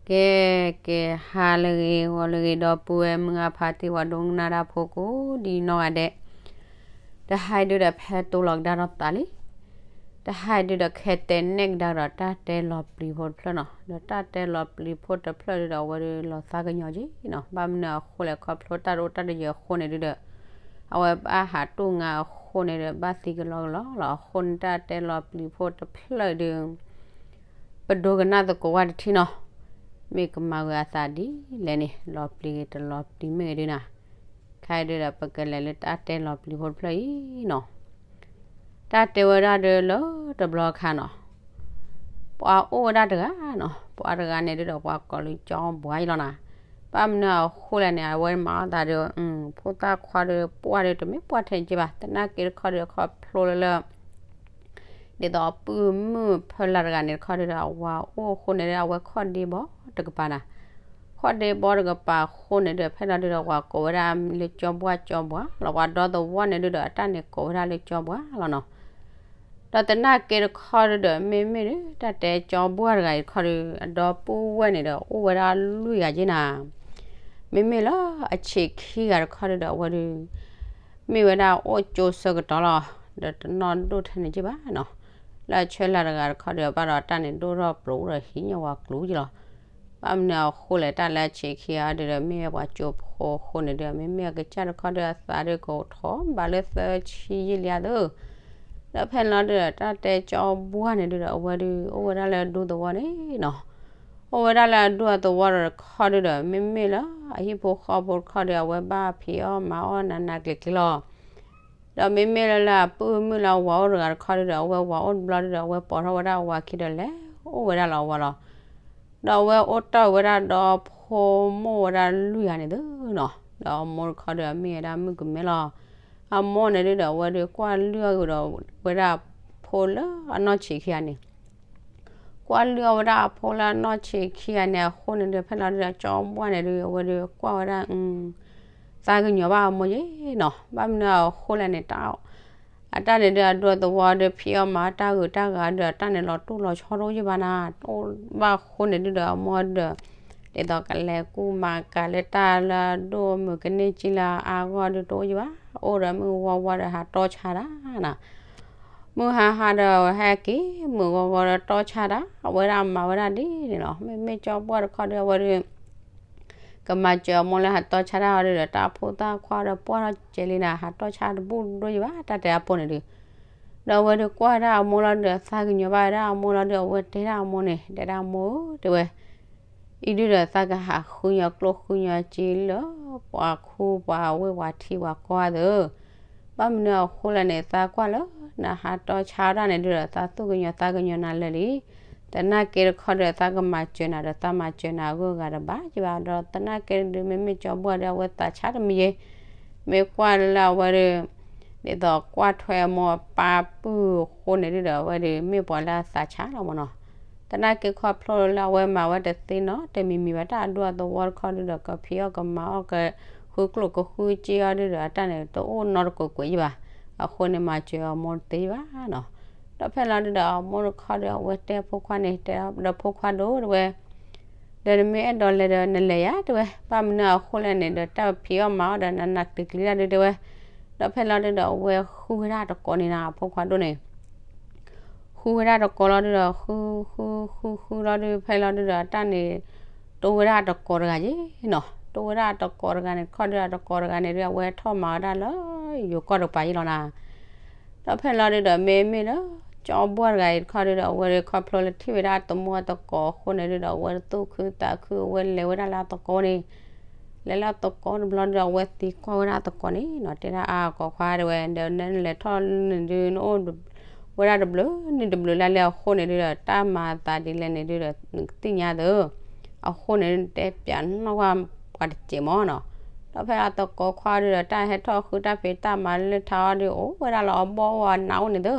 ကဲ ကဲ ဟါလၢအဂ့ၤ ဂီၤလၢအဂ့ၤ ဒီပုၢ်ဝဲၢ်မုၢ်အဖါတံၢ် ပှၤဒိကနၣ်တၢ်ဖိကိးဒ်နီၢ်ဂၤဒဲး, တဟါအံၤဒုဒီး ဖဲတိလီၤကဒါထီၣ်သးလံ. တဟါအံၤဒုဒီး ခဲတဲနဲၣ်ကဒါကဒီး တၢ်တဲလီၤပျံၤဖိတဖျၢၣ်နီၤ. ဒီးတၢ်တဲလီၤပျံၤဖိတဖျၢၣ်ဒုဒီး အဝဲဒုလီၤသးကညီၤက့နီၤ. ဘၣ်မနုၤအဃိလဲၣ် ခီဖျိတၢ်ဒိတၢ်တယၢၤအဃိန့ၣ်ဒုဒီး အဝဲဘၣ်ဟးတူၢ်ငါအဃိန့ၣ်ဒီး ဘၣ်သံကလီကလီလီၤ. အဃိန့ၣ် တၢ်တဲလီၤပျံၤဖိတဖျၢၣ်ဒု ပဒိကနၣ်သကိးဝဲတထံၣ်နီၤ. မ့ၢ်ကမၤဂ့ၤအသးဒ်လဲၣ်န့ၣ် လီၤပျံၤဂ့ၤတလီၤပျံၤမ့ၢ်ဂ့ၤဒုနီၤ. ခဲအံၤဒုဒီး ပကလဲၤလၢတၢ်တဲလီၤပျံၤဖိတဖျၢၣ်အံၤနီၤ. တၢ်တဲဝဲဒၣ်ဒုလၢတဘျီအခါနီၤ, ပှၤအိၣ်ဝဲဒၣ်တဂၤနီၤ, ပှၤတဂၤန့ၣ်ဒုဒီး ပှၤကိးလၢကၠီဘှါအံၤလီၤနီၤ. ဘၣ်မနုၤအဃိလဲၣ်န့ၣ် အဝဲမၤအီၣ်သးဒု ဖိသၣ်ခွါဒု ပှၢ်ဒု တမ့ၢ်ပှၢ်ထဲက့ဘၣ်. သနာ်က့တခီဒု ခီဖျိလၢလၢ ဒ်သိးအပုၢ်မုၣ်ဖၢလၢ်တဂၤန့ၣ်တခီဒုဒီး အဝၤအိၣ်အဃိန့ၣ်ဒု အဝဲခီၣ်ဒ့ဘီတကပၤနီၤ. ခီၣ်ဒ့ဘီတကပၤအဃိန့ၣ်ဒု ဖဲလီၤဒုဒီး ပှၤကိးဝဲဒၣ်လၢကၠီဘှါ ကၠီဘှါလီၤ. ပှၤဒီသဝီန့ၣ်ဒုဒီး အတၢ်န့ၣ်ကိးဝဲဒၣ်လၢကၠီဘှါလီၤနီၤ. ဒီးသနာ်က့တခီဒုဒီး မ့မ့ၢ်ဒု တၢ်တဲကၠီဘှါတဂၤအံၤတခီဒု အဒီပုၢ်ဝဲၢ်န့ၣ်ဒီး အိၣ်ဝဲဒၣ်လွံၢ်ဂၤက့နီၤ. မ့မ့ၢ်လၢအဆံးခံဂၤတခီဒုဒီး အဝဲဒု မ့ၢ်ဝဲဒၣ်အိၣ်ကၠိဆၢကတီၢ်လီၤ. ဒီးတနီၢ်ဒိၣ်ထဲန့ၣ်က့ဘၣ်နီၤ. လၢအဆၢလၢ်တဂၤတခီဒု ဘၣ်ဒီးတၢ်န့ၣ်ဒိၣ်ထီၣ်ပျိဒီးဟံးညီၣ်ဝဲကျိၤက့လီၤ. ဘၣ်မနုၤအဃိလဲၣ် တၢ်လၢအဆံးခံဂၤဒုဒီး မ့ၢ်ဝဲပှၤကၠိဖိအဃိန့ၣ်ဒု မ့မ့ၢ်အကစၢ်တခီဒု အသးဒုကအိးထီၣ်ဘၣ်လၢသၢဆံယံာ်လံဧါသၢ ဒီးဖဲလီၤဒုဒီး တၢ်တဲကၠီဘှါန့ၣ်ဒုဒီး အဝဲဒု အိၣ်ဝဲဒၣ်လၢအဒူသဝီန့ၣ်နီၤ. အိၣ်ဝဲဒၣ်လၢအဒူအသဝီဒီးတခီဒုဒီး မ့မ့ၢ်လၢအဟံၣ်ဖိဃီဖိတခီဒု အဝဲဘၣ်ဖံးအီၣ်မၤအီၣ်နးနးကျံၤကျံၤလီၤ. ဒီးမ့မ့ၢ်လၢလၢအပုၢ်မုၣ်လၢအဝၤအိၣ်တဂၤတခီဒုဒီး အဝဲဝၤအိၣ်တဘျီဒုဒီး အဝဲပိာ်ထီၣ်ဝဲဒၣ်အဝၤခံဒီးလဲၤအိၣ်ဝဲဒၣ်လၢအဝၤလီၤ. ဒီးအဝဲအိၣ်တ့ၢ်ဝဲဒၣ်ဒီးဖိမိၢ်ဝဲဒၣ်လွံၢ်ဂၤန့ၣ်သ့နီၤ. ဒီးအမိၢ်တခီဒု အမ့ၢ်ဝဲဒၣ်မုၣ်ကမဲလီၤ. အမိၢ်န့ၣ်ဒုဒီး အဝဲဒုကွၢ်လုၢ်အီၣ်ကဒီးဝဲဒၣ် ဖိလၢအနီၢ်ဆံးခံဂၤန့ၣ် ကွၢ်လုၢ်အီၣ်ဝဲဒၣ်အဖိလၢအနီၢ်ဆံးခံဂၤန့ၣ်အဃိန့ၣ်ဒု ဖဲလီၤဒုဒီး ကၠီဘှါန့ၣ်ဒု အဝဲဒုကွၢ်ဝဲဒၣ် သးကညီၤဘၣ်အမိၢ်ယ့ၣ်နီၤ. ဘၣ်မနုၤအဃိလဲၣ်န့ၣ် တၢ် အတၢ်န့ၣ်ဒု အဒူအသဝီဒု ဖံးအီၣ်မၤအီၣ်တၢ်ဂုၤတၢ်ဂၤဒု အတၢ်န့ၣ်လီၤတူၢ်လီၤဆီတအိၣ်ယံၤဘၣ်နီၤ. တအိၣ်ဘၣ်အဃိန့ၣ်ဒုဒီးအမိၢ်ဒု ဒ်သိးကလဲၤကူၣ်မၤကၤလၢတၢ်လၢအဒိၣ်မုၢ်ကန့ၢ်ကံလၢအါဂီၢ်ဒုတအိၣ်ယံၤဘၣ်. အိၣ်ဒီးမုၢ်ဝါဝါဒီးဟးတီၢ်ဆါတၢ်နီၤ. မုၢ်ဟါဟါဒီးဟဲက့ၤ မုၢ်ဂီၤဂီၤဒီးတီၢ်ဆါတၢ် အဝဲဒၣ်မၤဝဲဒၣ်ဒ်န့ၣ်လီၤ. မ့မ့ၢ်ကၠီဘှါတခီဒု အဝဲဒု ကမၤစၢၤအမိၢ်လၢဟးတီၢ်ဆါတၢ်အီၤဒုဒီး တၢ်ဖိသၣ်ခွါဒီးပှၢ်ထီၣ်ကဲလံနီၤ ဟးတီၢ်ဆါတဘူၣ်ဒိၣ်ယံၤဘၣ် တၢ်တဲအဖိန့ၣ်ဒု ဒီးအဝဲဒုကွၢ်ဒၣ်အမိၢ်လီၤဒု သးကညီၤဘၣ်ဝဲဒၣ်အမိၢ်လီၤဒု အဝဲတဲဒၣ်အမိၢ်န့ၣ် တဲဒၣ်အမိၢ်ဧၢ တဲဝဲ အံၤဒုဒီးသးကဟးဃုညီကျိၣ်ဃုညီစ့လၢ ပှၤခူပှၤဝ့ၢ်ပှၤထံပှၤကီၢ်သၢ ဘၣ်မနုၤအဃိလဲၣ်န့ၣ် သးကွၢ်လၢ နဟးတီၢ်ဆါဒၣ်န့ၣ်ဒုဒီး သးသူၣ်ကညီၤသးကညီၤနၤလၢာ်လံ. သနာ်က့တခီဒီး သးကမၤစၢၤနၤဒီး သးမၤစၢၤနၤအဂုၤအဂၤတဘၣ်က့ဘၣ်ဒီး သနာ်က့ဒု မ့မ့ၢ်ကၠီဘှါဒီး အဝဲသးဆါတမံၤယ့ၤ မ့ၢ်ကွၢ်လၢအဝဲဒု ဒ်သိးကွၢ်ထွဲအမိၢ်အပၢ်ပုၢ်အဃိန့ၣ်ဒုဒီး အဝဲဒု မ့ၢ်ပှၤလၢအသးဆါလီၤမ့ၢ်နီၤ. သနာ်က့ခီဖျိလၢအဝဲမၤဝဲတသ့နီတမံၤမံၤဘၣ် တၢ်အဒူအသဝီတခီဒုဒီး ကဖံးအီၣ်ကမၤအီၣ်ကဃုကျိၣ်ကဃုစ့အီၤဒုဒီး အတၢ်န့ၣ် တအိၣ်နီတကိးကွဲးယံၤဘၣ်. အဃိန့ၣ် မၤစၢၤအမိၢ်တသ့ဘၣ်နီၤ. ဒီးဖဲလီၤဒုဒီး အမိၢ်တခီဒီး အဝဲတဲဖိခွါန့ၣ် တဲဒီးဖိခွါဒိၣ်တဲဝဲ ဒီးနမ့ၢ်အဲၣ်ဒိးလဲၤဒီးနလဲၤယၤတဲဝဲ ဘၣ်မနုၤအဃိလဲၣ်န့ၣ်ဒီး တၢ်ဖံးအီၣ်မၤအီၣ်ဒီးနးနးကျံၤကျံၤဒၣ်ဒုတဲဝဲ. ဒီးဖဲလီၤဒုဒီး အဝဲဃုဝဲဒၣ်တကိးန့ၣ်နီၤ အဖိခွါဒိၣ်န့ၣ် ဃုဝဲဒၣ်တကိးလီၤဒုဒီး ဃု ဃု ဃု ဃုလီၤဒု ဖဲလီၤဒုဒီး အတၢ်န့ၣ် တိဝဲဒၣ်တကိးတဂၤယ့ၤနီၤ. တိဝဲဒၣ်တကိးတဂၤန့ၣ် တခီဒုဒီး တကိးတဂၤန့ၣ်ဒု အဝဲထီၣ်မၤဝဲဒၣ်လၢယိၤကီၢ်တကပၤယ့ၤလီၤနီၤ. ဒီးဖဲလီၤဒုဒီး မ့မ့ၢ်လၢ ကၠီဘှါတဂၤအံၤတခီဒုဒီး အဝဲဒုခီဖျိလၢထံၣ်ဝဲဒၣ်အတမိၢ်အသကိးအဃိန့ၣ်ဒုဒီး အဝဲသူၣ်ခုသးခု အဝဲလဲၤဝဲဒၣ်လၢအသကိးန့ၣ် လဲၤလၢအသကိးတဘျီဒုဒီး အဝဲသံကွၢ်ဝဲဒၣ်အသကိးန့ၣ်နီၤ တဲဒၣ်အါ သကိးခွါတဲဝဲ ဒီးနလဲၤထီၣ်န့ၣ်ဒု နအိၣ်ဝဲဒၣ်တဘျုးနံၣ်တဘျုးလါလံအဃိန့ၣ်ဒုဒီး တၢ်မၤအသးဒ်လဲၣ်န့ၣ်ဒုဒီး နကသ့ၣ်ညါသၢ အဃိန့ၣ် နတဲပျးနီၣ်ဝဲပှၤတစဲးမ့ၢ်နီၤ. ဒီးဖဲအသကိးခွါဒုဒီး တၢ်ဟဲထီၣ်ဃုတၢ်ဖံးတၢ်မၤလၢထးအီၤဒု အိၣ်ဝဲဒၣ်လၢအဘီၣ်ဝဲနးအိၣ်န့ၣ်သၢ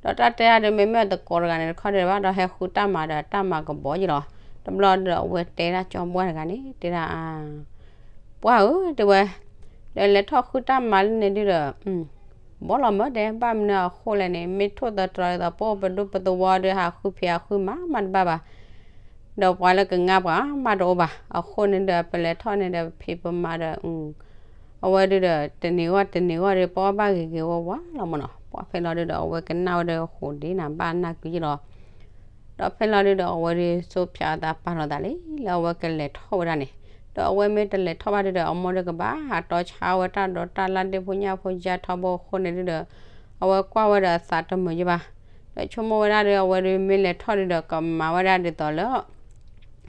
ဒီးတၢ်တဲဒၣ်ဒု မ့မ့ၢ်အသကိးတဂၤန့ၣ်တခီဒုဘၣ်ဒီး ဟဲဃုတၢ်မၤဒီးတၢ်မၤကဘီယ့ၤလီၤ. တဘျီဒီးအဝဲတဲဒၣ်ကၠီဘှါတဂၤန့ၣ် တဲဒၣ်အါ ပှၢ်ဧၢ တဲဝဲ, ဒီးလဲၤထီၣ်ဃုတၢ်မၤလၢန့ၣ်ဒုဒီး ဘီလီၤမၢတဲ ဘၣ်မနုၤအဃိလဲၣ်န့ၣ် မ့ၢ်ထိၣ်သတြီၤဒ်သိးပအိၣ်ပဒိၣ်ပသဝီဒီး ဟးဃုဖံးဟးဃုမၤမးတဘၣ်ဘၣ်. ဒီးပှၤလၢကငါပှၤမးတအိၣ်ဘၣ်. အဃိန့ၣ်ဒီး ပလဲၤထီၣ်န့ၣ်ဒီး ပဖံးပမၤဒီး အဝဲဒုဒီး တနံၤဂီၢ်တနံၤဂီၢ်ဒီး ပအီၣ်ဘၣ်ဂ့ၤဂ့ၤဝါဝါလီၤမ့ၢ်နီၤ. ပှၤဖဲလီၤဒုဒီး အဝဲကနၣ်ဝဲဒီး ဃိးဒ့နၤဘၣ်နၢ်ကွံာ်ယလီၤ. ဒီးဖဲလီၤဒုဒီး အဝဲဒုးစိဖၠးအသးပာ်လီၤသးလံ လၢအဝဲကလဲၤထီၣ်ဝဲဒၣ်န့ၣ်. ဒီးအဝဲမ့ၢ်တလဲၤထီၣ်ဘၣ်ဒုဒီး အမိၢ်ဒီးကဘၣ်ဟးတီဆါဝဲတၢ်ဒိးတၢ်လၢ် ဒ့ၣ်ဖိညၣ်ဖိယါထီဘိအဃိန့ၣ်ဒုဒီး အဝဲကွၢ်ဝဲဒီးအသးတမုာ်ယဘၣ်. ဒီးဆိကမိၣ်ဝဲဒၣ်ဒီး အဝဲဒုးမ့ၢ်လဲၤထီၣ်ဒုဒီး ကမၤဝဲဒၣ်ဒ်သိးလၢ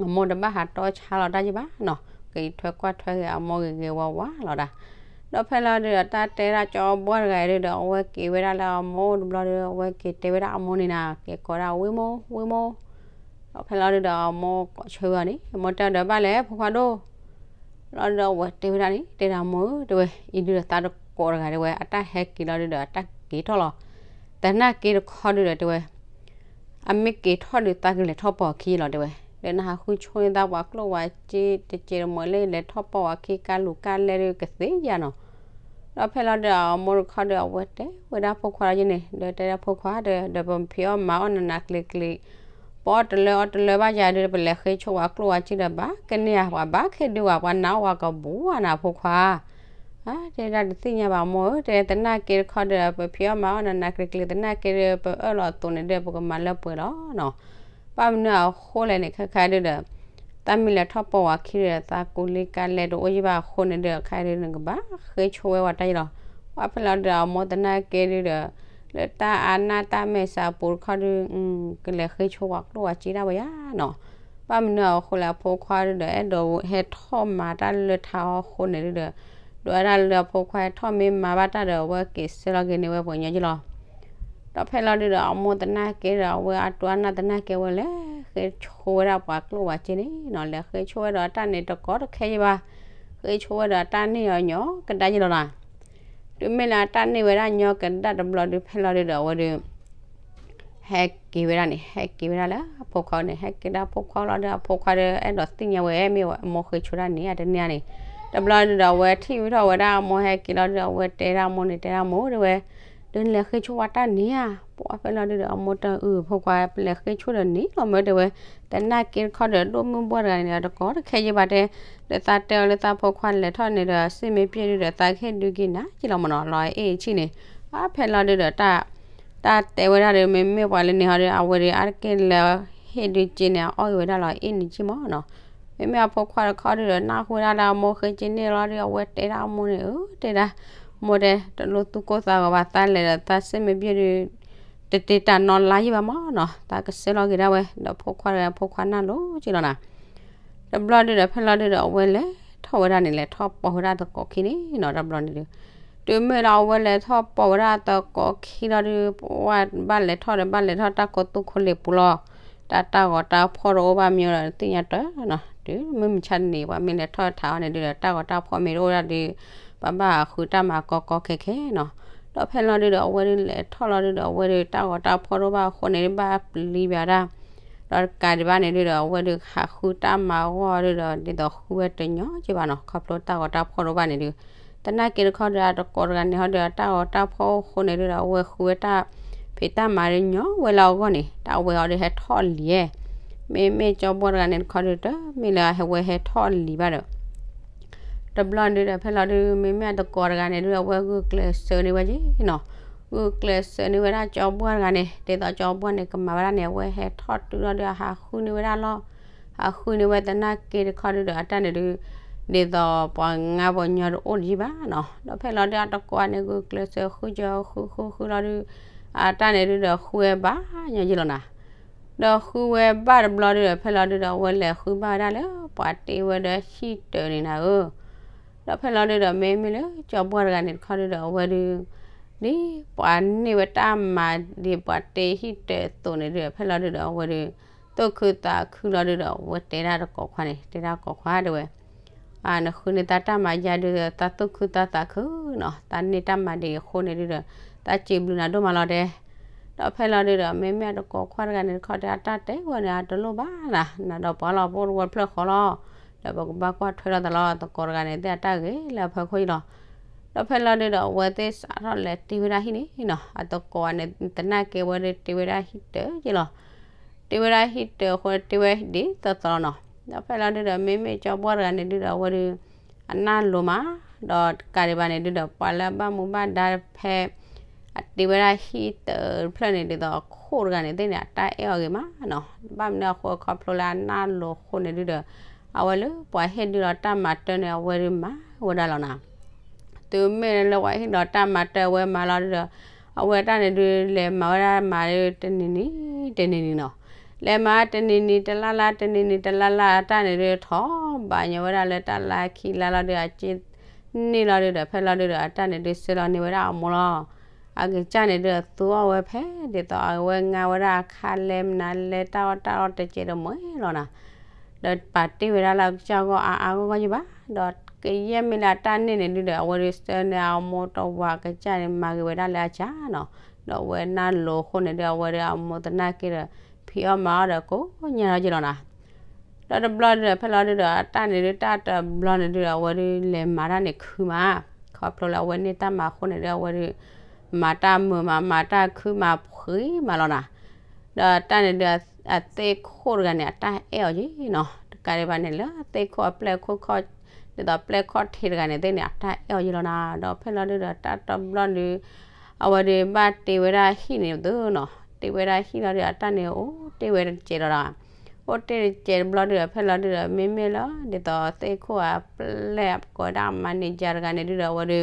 အမိၢ်တဘၣ်ဟးတီဆါလီၤတၢ်ယဘၣ်နီၤ, က့ၤထွဲကွၢ်ထွဲဂ့ၤအမိၢ်ဂ့ၤဂ့ၤဝါဝါလီၤဒၣ်. ဒီးဖဲလီၤဒုဒီး တၢ်တဲဒၣ်ကၠီဘှီၢ်တဂၤအံၤဒုဒီး အဝဲက့ၤဝဲဒၣ်လၢအမိၢ်တဘျီဒီး အဝဲက့ၤတဲဝဲဒၣ်အမိၢ်န့ၣ်နၤ, က့ၤကိးဒၣ်ဝံမိၢ် ဝံမိၢ်. ဒီးဖဲလီၤဒုဒီး အမိၢ်ကိးဆၢဝဲအီၤန့ၣ် မိၢ်တဲဒီးဘၣ်လဲၣ်ဖိခွါဒိၣ်. လီၤဒုဒီးအဝဲတဲဝဲဒၣ်န့ၣ် တဲဒၣ်မိၢ်ဧၢ တဲဝဲ, အံၤဒုဒီးသးတကိးတဂၤတဲဝဲ အတၢ်ဟဲက့ၤလီၤဒုဒီး အတၢ်က့ၤထီၣ်လီၤ. သနာ်က့တခီဒုဒီးတဲဝဲ အမ့ၢ်က့ၤထီၣ်ဒုးသးကလဲၤထီၣ်ပိာ်အခံလီၤတဲဝဲ, ဒီးနဟးဃုဆိန့ၢ်သးပှၤကျိၣ်ဝၤစ့တကဲးတမှဲၤလၢလဲၤထီၣ်ပိာ်အခံကါလူၤကါလဲဒုကသ့ယါနီၤ. ဒီးဖဲလီၤဒုဒီးအမိၢ်တခီဒုဒီး အဝဲတဲဝဲဒၣ်ဖိခွါလီၤယန့ၣ် ဒီးတဲဒၣ်ဖိခွါဒီး ဒီးပဖံးအီၣ်မၤအီၣ်နးနးကျံၤကျံၤ ပအီၣ်တလၢအီတလၢဘၣ်ယၤဒုဒီး ပလဲၤဃ့ဆိပှၤကျိၣ်ဝၤစ့ဒီး ဘၣ်ကန့ၢ်ဧါ ပှၤဘၣ်ခဲဒုဝဲ ပှၤနာ်အီၣ်ဝဲကဘူးဧါနၤဖိခွါ. တဲဒၣ်တသ့ၣ်ညါဘၣ်မိၢ်ဧၢ တဲသနာ်က့တခီဒီး ပဖံးအီၣ်မၤအီၣ်နးနးကျံၤကျံၤ သနာ်က့ဒီး ပအၢၣ်လီၤအသိးန့ၣ်ဒီး ပကမၤလၢပှဲၤလီၤနီၤ. ဘၣ်မနုၤအဃိလဲၣ်န့ၣ် ခဲခါဒုဒီး သးမ့ၢ်လဲၤထီၣ်ပိာ်ဝၤခံဒီး သးကူလံကါလဲတအိၣ်ယံၣ်ဘၣ်အဃိန့ၣ်ဒီး ခဲဒုန့ၣ်ကဘၣ်ဃ့ဆိဝဲဝဲတၢ်ယံလီၤ. ပှၤဖဲလီၤဒုဒီးအမိၢ်သနာ်က့ဒုဒီး လၢတၢ်အနၢ်တၢ်မဲာ်ဆှးပူၤတခီဒု ကလဲၤဃ့ဆိပှၤကျိၣ်ဝၤစ့ဒၣ်ဝဲယါနီၤ. ဘၣ်မနုၤအဃိလဲၣ် အဖိခွါဒုဒီး အဲၣ်ဒိးဟဲထီၣ်မၤတၢ်လၢထးအီၤအဃိန့ၣ်ဒုဒီး ဒွးဒၣ်လၢအဖိခွါဟဲထီၣ်မ့ၢ်မၤဘၣ်တၢ်ဒီး အဝဲက့ၤဆှၢလီၤက့ၤန့ၢ်ဝဲပှၤကညီယံလီၤ. ဒီးဖဲလီၤဒုဒီး အမိၢ်သနာ်က့ဒီး အဝဲအတူၢ်အနၢ်သနာ်က့ဝဲလဲၤ ဃ့ဆိဝဲဒၣ်ပှၤကျိၣ်ဝၤစ့န့ၣ်နီၤ, လဲၤဃ့ဆိဝဲဒီးအတၢ်န့ၣ်တကိးတခဲယံၣ်ဘၣ်, ဃ့ဆိဝဲဒီးအတၢ်န့ၢ်အီၤညီကဒၣ်ယံလီၤနီၤ. တုၤမ့ၢ်လၢအတၢ်န့ၢ်ဝဲဒၣ်ညီကဒၣ်တဘျီဒု ဖဲလီၤဒုဒီး အဝဲဒု ဟဲက့ၤဝဲဒၣ်န့ၣ် ဟဲက့ၤဝဲဒၣ်လၢအဖိခွါန့ၣ် ဟဲက့ၤဒၣ်အဖိခွါလီၤဒီး အဖိခွါဒီး အဲၣ်ဒိးသ့ၣ်ညါဝဲမ့ၢ်အမိၢ်ဃ့ဆိတၢ်န့ၣ် အတန့ၢ်ဧါန့ၣ်. တဘျီဒုဒီး အဝဲထံၣ်ဝဲထီၣ်ဝဲဒၣ်အမိၢ်ဟဲက့ၤလီၤဒုဒီး အဝဲတဲဒၣ်အမိၢ်န့ၣ် တဲဒၣ်မိၢ်တဲဝဲ, ဒီးနလဲၤဃ့ဆိဝဲတၢ်န့ၣ်ဧါ. ပှၤဖဲလီၤဒုဒီး အမိၢ်တအုးဖိခွါ ပလဲၤဃ့ဆိဒီးန့ၣ်လီၤမၢ်တဲဝဲ, သနာ်က့တခီဒီး ဒိၣ်မုၢ်ဘှီၣ်တဂၤန့ၣ်ဒီး တကိးတခဲယံၣ်ဘၣ်တဲ, ဒီးသးတဲအီၤလၢသးဖိခွါလဲၤထီၣ်န့ၣ်ဒီး စ့မ့ၢ်ပျဲၢ်ဒုဒီး သးကဟ့ၣ်ဒုးက့ၤနၤယံလီၤမၢ်နီၤ, လီၤအဲၣ်အံၤဆံၣ်န့ၣ်. ပှၤဖဲလီၤဒုဒီး တၢ်တဲဝဲဒၣ်ဒီး မ့မ့ၢ်ပှၤလၢန့ၣ်ဟီဒီး အဝဲဒီးအါတက့ၢ်လၢဟ့ၣ်ဒုးက့ၤန့ၣ် အအီၣ်ဂ့ၤဝဲဒၣ်လီၤအဲၣ်န့ၣ်က့ၢ်မၢ်နီၤ. မ့မ့ၢ်အဖိခွါတခီဒုဒီး နၢ်ဟူဝဲဒၣ်လၢအမိၢ်ဃ့က့ၤန့ၢ်လီၤဒီး အဝဲတဲဒၣ်အမိၢ်န့ၣ် အၢ တဲဒၣ်, မိၢ်တဲ တလိၣ်သူၣ်ကိၢ်သးဂီၤဘၣ် သးလဲၤဒီးသးစ့မ့ၢ်ပျဲၢ်ဒုး တတ့တၢ်နီၤလါယံၣ်ဘၣ်မၢ်နီၤ, သးကဆှၢလီၤက့ၤဒၣ်ဝဲ ဒီးဖိခွါတဂၤ ဖိခွါနၢ်လိၤက့ၢ်လီၤနၤ. တဘျီဒုဒီး ဖဲလီၤဒုဒီး အဝဲလဲၤထီၣ်ဝဲဒၣ်န့ၣ် လဲၤထီၣ်ပိာ်ဝဲဒၣ်သကိးခံန့ၣ်နီၤ, တဘျီန့ၣ်ဒု တုၤမ့ၢ်လၢအဝဲလဲၤထီၣ်ပိာ်ဝဲဒၣ်သကိးခံလီၤဒု ပှၤဘၣ်လဲၤထီၣ်ဒီး ဘၣ်လဲၤထီၣ်တၢ်ကိးသူၣ်ခိၣ်လ့ၣ်ပူၤလီၤ. တၢ်တၢ်ဂီၤတၢ်ဖှီၣ်တအိၣ်ဘၣ်မ့ၢ်ဒီး သ့ၣ်ညါတၢ်နီၤ, တုၤမုၢ်မဆါတနံၤ ပှၤမ့ၢ်လဲၤထီၣ်ထးအီၤန့ၣ်ဒုဒီး တၢ်ဂီၤတၢ်ဖှီၣ်မ့ၢ်တအိၣ်ဒၣ်ဒု ပှၤဘၣ်ဟးဃုတၢ်မၤကီကီခဲခဲနီၤ. ဒီးဖဲလီၤဒုဒီး အဝဲဒုလဲၤထီၣ်လီၤဒုဒီး အဝဲဒုတၢ်ဂီၤတၢ်ဖှီၣ်တအိၣ်ဘၣ်အဃိန့ၣ် ဘၣ်ပျံၤဘၣ်ဒၣ် ဒီးတကးဒံးဘၣ်န့ၣ်ဒုဒီး အဝဲဒုဟးဃုတၢ်မၤအဂီၢ်ဒုဒီး ဒ်သိးဃုဝဲတညီက့ဘၣ်နီၤ, ခီဖျိတၢ်ဂီၤတၢ်ဖှီၣ်တအိၣ်ဘၣ်န့ၣ်ဒု သနာ်က့တခီဒီး အသကိးတဂၤန့ၣ်ဟီဒီး တၢ်ဂီၤတၢ်ဖှီၣ်အဃိန့ၣ်ဒုဒီး အဝဲဃုဝဲတၢ်ဖံးတၢ်မၤဒုညီဝဲလၢအဂီၢ်န့ၣ် တၢ်ဝဲအီၤဒုးဟဲထီၣ်လံဧါ. မ့မ့ၢ်ကၠီဘှီၣ်တဂၤန့ၣ်တခီဒု တမ့ၢ်လၢအဝဲဟဲထီၣ်လံဘၣ်ဒီး တဘျီဒုဒီး ဖဲလီၤဒု မ့မ့ၢ်အသကိးတဂၤန့ၣ်ဒု အဝဲဂုာ်ကျဲးစၢးန့ၢ်ဝဲက့နီၤ, ဂုာ်ကျဲးစၢးန့ၢ်ဝဲဒၣ်ကၠီဘှီၣ်တဂၤန့ၣ် ဒ်သိးကၠီဘှီၣ်န့ၣ် ကမၤဝဲဒၣ်န့ၣ် အဝဲဟဲထီၣ်တုၤလီၤဒု အဟးဃုန့ၢ်ဝဲဒၣ်လီၤ. ဟးဃုန့ၢ်ဝဲသနာ်က့တခီဒုဒီး အတၢ်န့ၣ်ဒု ဒ်သိးပှၤငါပှၤညီတအိၣ်တယံၤဘၣ်နီၤ. ဒီးဖဲလီၤဒု အသကိးန့ၣ် ဂုာ်ကျဲးစၢးဃုကၠီဃုဃုဃုလီၤဒု အတၢ်န့ၣ်ဒုဒီးဃုဝဲဘၣ်ညီယံၤလီၤနၤ. ဒီးဃုဝဲဘၣ်တဘျီဒုဒီး ဖဲလီၤဒုဒီး အဝဲလဲၤဃုဘၣ်ဝဲဒၣ်လၢပှၤတ့ဝဲဒီးဟံၣ်တၢၤန့ၣ်နၤဧၢ. ဒီးဖဲလီၤဒုဒီး မ့မ့ၢ်လၢကၠီဘှီၣ်တဂၤန့ၣ်တခီဒုဒီး အဝဲဒု ဒ်ပှၤန့ၢ်ဝဲတၢ်မၤဒ်ပှၤတ့ဟံၣ်တၢၤအသိးန့ၣ်ဒုဒီး ဖဲလီၤဒုဒီး အဝဲဒု သူၣ်ခုသးခုလီၤဒုဒီး အဝဲတဲဒၣ်သကိးခွါန့ၣ် တဲဒၣ်သကိးခွါတဲဝဲ နဃုန့ၢ်သးတၢ်မၤယါဒုဒီး သးသူၣ်ခုသးသးခုနီၤ, သးန့ၢ်တၢ်မၤဒ်အံၤအဃိန့ၣ်ဒုဒီး သးစံးဘျုးနၤဒိၣ်မးလီၤတဲ. ဒီးဖဲလီၤဒုဒီး မ့မ့ၢ်အသကိးခွါတဂၤန့ၣ်တခီဒီး အတၢ်တဲဝဲန့ၣ် အတလိၣ်ဘၣ်နၤ, နၤဒီးပှၤလီၤ ပအိၣ်တဝီတဖျၢၣ်ဃီလီၤ. ဒီးပကဘၣ်ကွၢ်ထွဲလိာ်သးလီၤ, သကိးတဂၤန့ၣ်သ့ၣ်အတၢ်ဂ့ၤလၢအဖၢခိၣ်အံၤလီၤ. ဒီးဖဲလီၤဒုဒီး အဝဲသ့ၣ်စးထီၣ်လဲၤတ့ဝဲဒၣ်ဟံၣ်န့ၣ်နီၤ, အသကိးန့ၣ် သနာ်က့ဝဲဒၣ်တ့ဝဲဒၣ်ဟံၣ်တၢၤက့လီၤ. တ့ဝဲဒၣ်ဟံၣ်တၢၤအဃိန့ၣ် တ့ဝဲဒ်သိးသိးလီၤနီၤ. ဒီးဖဲလီၤဒုဒီး မ့မ့ၢ်ကၠီဘှီၣ်တဂၤန့ၣ်ဒုဒီး အဝဲဒု အနၢ်လိၤမး, ဒီးတကးဒံးဘၣ်န့ၣ်ဒုဒီး ပှၤလၢအဘၣ်မူဘၣ်ဒါဖဲ အတ့ဝဲဒၣ်ဟံၣ်တၢၤတဖျၢၣ်န့ၣ် ဒ်သိးအခိၣ်တဂၤန့ၣ်သ့ၣ်န့ၣ် အတၢ်အဲၣ်အီၤဂ့ၤမးနီၤ. ဘၣ်မနုၤအဃိ ခီဖျိလၢအနၢ်လိၤအဃိန့ၣ်ဒုဒီး အဝဲလၢပှၤဟ့ၣ်ဒုလီၤတၢ်မၤတၢ်န့ၣ် အဝဲဒုမၤဝဲဒၣ်လီၤနီၤ. တုၤမ့ၢ်လၢပှၤဟ့ၣ်ဒုလီၤတၢ်မၤတၢ်အဝဲမၤလီၤဒုဒီး အဝဲတၢ်န့ၣ်ဒု လဲၤမၤဝဲဒၣ်မၤဒု တနံၤနံၤ တနံၤနံၤနီၤ. လဲၤမၤတနံၤနံၤတလါလါ တနံၤနံၤတလါလါ အတၢ်န့ၣ်ဒု ထီၣ်ဘးညီဝဲဒၣ်လၢတၢ်လါခံလါလီၤဒု အက့ၢ်န့ၢ်လီၤဒုဒီး ဖဲလီၤဒုဒီး အတၢ်န့ၣ်ဒု ဆှၢလီၤန့ၢ်ဝဲဒၣ်အမိၢ်လီၤ. အကစၢ်န့ၣ်ဒု သူအီၣ်ဝဲဖဲ ဒ်သိးအဝဲငါဝဲဒၣ်အခါလဲမနုၤလဲတၢ်အီၣ်တၢ်အီတစဲးတမှဲၤလီၤနီၤ. ဒီးပာ်တ့ၢ်ဝဲဒၣ်လၢအကစၢ်ဂီၢ်အါအါဂီၢ်ဂီၢ်ယဘၣ်, ဒီးကယဲၢ်မ့ၢ်လၢအတၢ်န့ၢ်န့ၣ်ဒုဒီး အဝဲဒုဆှၢန့ၢ်အမိၢ်တဝၤ အကစၢ်န့ၣ် မၤဂ့ၤဝဲဒၣ်လၢအစၢ်နီၤ. ဒီးအဝဲနၢ်လိၤအဃိန့ၣ်ဒု အဝဲဒုအမိၢ်သနာ်က့ဒီး ဖံးအီၣ်မၤအီၣ်ဒီးကိးညါထီၣ်က့ၤလီၤနီၤ. ဒီးတဘျီဒုဒီး ဖဲလီၤဒုဒီး အတၢ်န့ၣ်ဒု တၢ်တဘျီန့ၣ်ဒုဒီး အဝဲဒုလဲၤမၤတၢ်န့ၣ်ခုမး, ခီဖျိလၢအဝဲန့ၢ်တၢ်မၤအဃိန့ၣ်ဒု အဝဲဒု မၤတၢ်မုာ်မး မၤတၢ်ခုမး ဖှံမးလီၤနီၤ. ဒီးတၢ်န့ၣ်ဒု အသ့ၣ်ခိၣ်တဂၤန့ၣ် အတၢ်အဲၣ်အီၤက့ၤနီၤ. တကးဒံးဘၣ်န့ၣ် လၢသ့ၣ်ခိၣ်အပျဲၢ်ခိၣ်ခီၣ် ဒ်သိးပျဲၢ်ခီၣ်ထံးတဂၤန့ၣ်သ့ၣ်န့ၣ် အတၢ်အဲၣ်အီၤက့ၤလီၤနီၤ. ဒီးဖဲလီၤဒုဒီး တၢ်တဘျီဒု အဝဲဒုဘၣ်တ့ဝဲဒၣ်ဟံၣ်န့ၣ်သုနီၤ. တ့ဝဲဒၣ်ဟံၣ်လီၤဒု အတၢ်န့ၣ် အိၣ်တ့ၢ်ဝဲတစဲးဒီးဒီး အိၣ်တ့ၢ်တစဲးတဘျီဒုဒီး ဖဲလီၤဒုဒီး မ့မ့ၢ်လၢ ဒ်သိးသ့ၣ်ခိၣ်အပျဲၢ်ကိးဝဲဒၣ် manager တဂၤန့ၣ်ဒုဒီး အဝဲဒု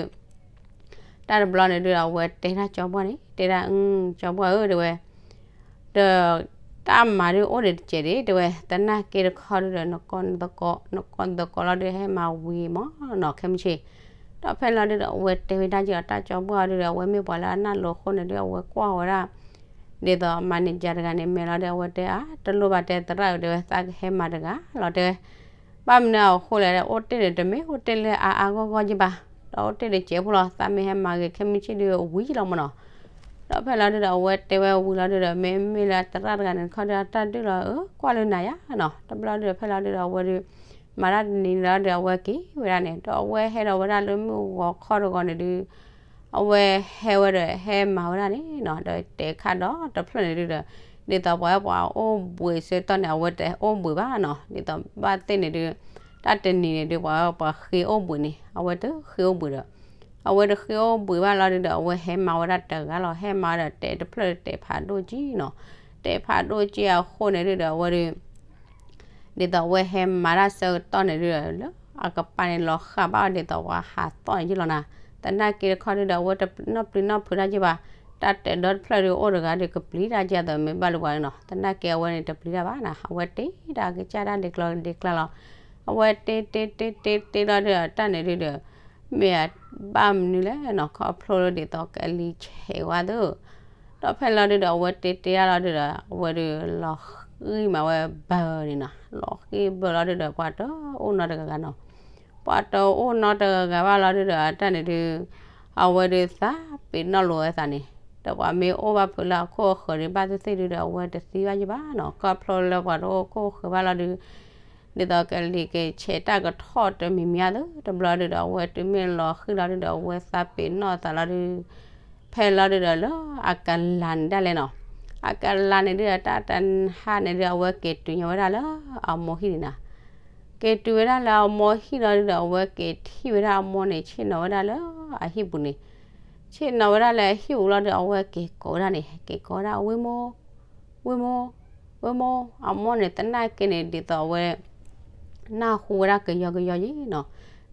တၢ်တဘျီန့ၣ်ဒုဒီး အဝဲတဲဒၣ်ကၠီဘှီၣ်န့ၣ် တဲဒၣ် ကၠီဘှီၣ်ဧၢ တဲဝဲ ဒီး တၢ်မၤဒုအိၣ်ဒံးတစဲးဒံး တဲဝဲ သနာ်က့တခီဒုဒီး နကိးသကိး နကိးသကိးလီၤဒု ဟဲမၤဝံၤမးနီၤ ခဲမုၢ်ဆ့ၣ်. ဒီးဖဲလီၤဒုဒီး အဝဲတဲဝဲဒၣ်က့ၤဒီး တၢ်ကၠီဘှီၣ်ဒုဒီး အဝဲမ့ၢ်ပှၤလၢအနၢ်လိၤအဃိန့ၣ်ဒု အဝဲကွၢ်ဝဲဒၣ် ဒ်သိး manager တဂၤန့ၣ် မဲာ်လီၤဒု အဝဲတဲအါ တလိၣ်ဘၣ်တဲသရၣ်ဧၢ တဲဝဲ သးကဟဲမၤတဂၤလီၤ တဲဝဲ ဘၣ်မနုၤအဃိလဲၣ် အိၣ်တ့ၢ်န့ၣ် တမ့ၢ်အိၣ်တ့ၢ်လၢအါအါဂီၢ်ဂီၢ်က့ၤဘၣ်, ဒီးအိၣ်တ့ၢ်တစဲးဖိလီၤ သးမ့ၢ်ဟဲမၤဂ့ၤ ခဲမုၢ်ဆ့ၣ်ဒုဝံၤလီၤမးနီၤ. ဒီးဖဲလီၤဒုဒီး အဝဲတဲဝဲဝံၤလီၤဒုဒီး မ့မ့ၢ်လၢသရၣ်တဂၤန့ၣ်တခီဒု အတၢ်ဒုၣ်လီၤဧၢ ကွၢ်လၢနၤယါနီၤ. တဘျီဒုဒီး ဖဲလီၤဒုဒီး အဝဲဒု မၤတၢ်တနံၤလီၤဒု အဝဲက့ၤဝဲဒၣ်န့ၣ် ဒီးအဝဲဟဲဒီးဝဲဒၣ်လၢမုၢ်ဂီၤခီတဂီၤန့ၣ်ဒု အဝဲဟဲဝဲဒီးဟဲမၤဝဲဒၣ်န့ၣ်နီၤ ဒီးတဲခးဒီးတဖျၢၣ်န့ၣ်ဒုဒီး ဒ်သိးပှၤဝဲပှၤအိၣ်ဘှံးဆၢကတီၢ်န့ၣ် အဝဲတအိၣ်ဘှံးဘၣ်နီၤ ဒ်သိးဘၣ်သ့ၣ်န့ၣ်ဒု တၢ်တနံၤန့ၣ်ဒု ပှၤဝဲပှၤဃ့အိၣ်ဘှံးန့ၣ် အဝဲတဃ့အိၣ်ဘှံးဒီး အဝဲတဃ့အိၣ်ဘှံးဘၣ်လီၤဒုဒီး အဝဲဟဲမၤဝဲဒၣ်တဂၤလီၤ ဟဲမၤဒီးတဲတဖျၢၣ်တဲဖးဒိၣ်က့နီၤ တဲဖးဒိၣ်က့အဃိန့ၣ်ဒုဒီး အဝဲဒု ဒ်သိးအဝဲဟဲမၤတၢ်ဆၢကတီၢ်န့ၣ်ဒုဒီး လၢအကပၤန့ၣ်လီၤဃာ်ဘၣ်အီၤဒ်သိးပှၤဟးသီၣ်န့ၣ်က့လီၤနၤ. သနာ်က့တခီဒုဒီး အဝဲတနီၣ်ပျံၤနီၣ်ဖုးတၢ်က့ဘၣ်, တၢ်တဲဒီတဖျၢၣ်ဒုအိၣ်တဂၤဒုကပျံၤတၢ်က့အသိးမ့ၢ်ဘၣ်လၢပှၤန့ၣ်နီၤ. သနာ်က့အဝဲန့ၣ်တပျံၤတၢ်ဘၣ်နၤ, အဝဲတ့တၢ်ကစၢ်တၢ်ဒ့ကျီဒ့ကျါလီၤ. အဝဲတ့တ့တ့တ့တ့လီၤဒုဒီး တၢ်န့ၣ်ဒုဒီး မ့ၢ်ဘၣ်မနုၤလဲၣ်နီၤ, ခီဖျိလၢဒ်သိးကလံၤဆဲးဝဲသု ဒီးဖဲလီၤဒုဒီး အဝဲတ့တ့တၢ်လီၤဒုဒီး အဝဲဒုးလီၤဃံၢ်မးဝဲဘၢန့ၣ်နီၤ, လီၤဃံၢ်ဘၢလီၤဒုဒီး ပှၤတအိၣ်နီတဂၤဂၤနီၤ, ပှၤတအိၣ်နီတဂၤဂၤဘၣ်လီၤဒုဒီး တၢ်န့ၣ်ဒု အဝဲဒုးသးပ့ၤနီၣ်လိာ်ဝဲသးန့ၣ်, ဒီးပှၤမ့ၢ်အိၣ်ဘၣ်ဖုးလၢအခိၣ်အဃၢၤဒုး ဘၣ်သ့ၣ်သ့ၣ်ဒုဒီး အဝဲတသံဘၣ်ယဘၣ်နီၤ, ခီဖျိလၢပှၤတအိၣ်ခိၣ်ဃၢၤဘၣ်လီၤဒု ဒ်သိးကလံၤကဆဲးတၢ်ကထီၣ်တမံၤမံၤအသိး တဘျီဒုဒီး အဝဲတုၤမ့ၢ်လီၤဃံၢ်လီၤဒုဒီး အဝဲသးပ့ၤနီၣ်သးလီၤဒု ဖဲလီၤဒုဒီးလၢအကလၤန့ၣ်ဒၣ်လဲာ်နီၤ, အကလၤန့ၣ်ဒုဒီး တၢ်တဟါန့ၣ်ဒု အဝဲက့ၤတုၤညီဝဲဒၣ်လၢအမိၢ်ဟံၣ်န့ၣ်နီၤ, က့ၤတုၤဝဲဒၣ်လၢအမိၢ်ဟံၣ်လီၤဒုဒီး အဝဲက့ၤထံၣ်ဝဲဒၣ်အမိၢ်န့ၣ် ဆ့ၣ်နီၤဝဲဒၣ်လၢအဟံၣ်ပူၤန့ၣ်, ဆ့ၣ်နီၤဝဲဒၣ်လၢအဟံၣ်ပူၤလီၤဒု အဝဲက့ၤကိးဝဲဒၣ်န့ၣ် က့ၤကိးဝဲဒၣ် ဝ့ၢ်မိၢ် ဝ့ၢ်မိၢ် ဝ့ၢ်မိၢ်, အမိၢ်န့ၣ်သနာ်က့န့ၣ် ဒ်သိးအဝဲ နၢ်ဟူဝဲဒၣ်ကယီကယီယံၤနီၤ,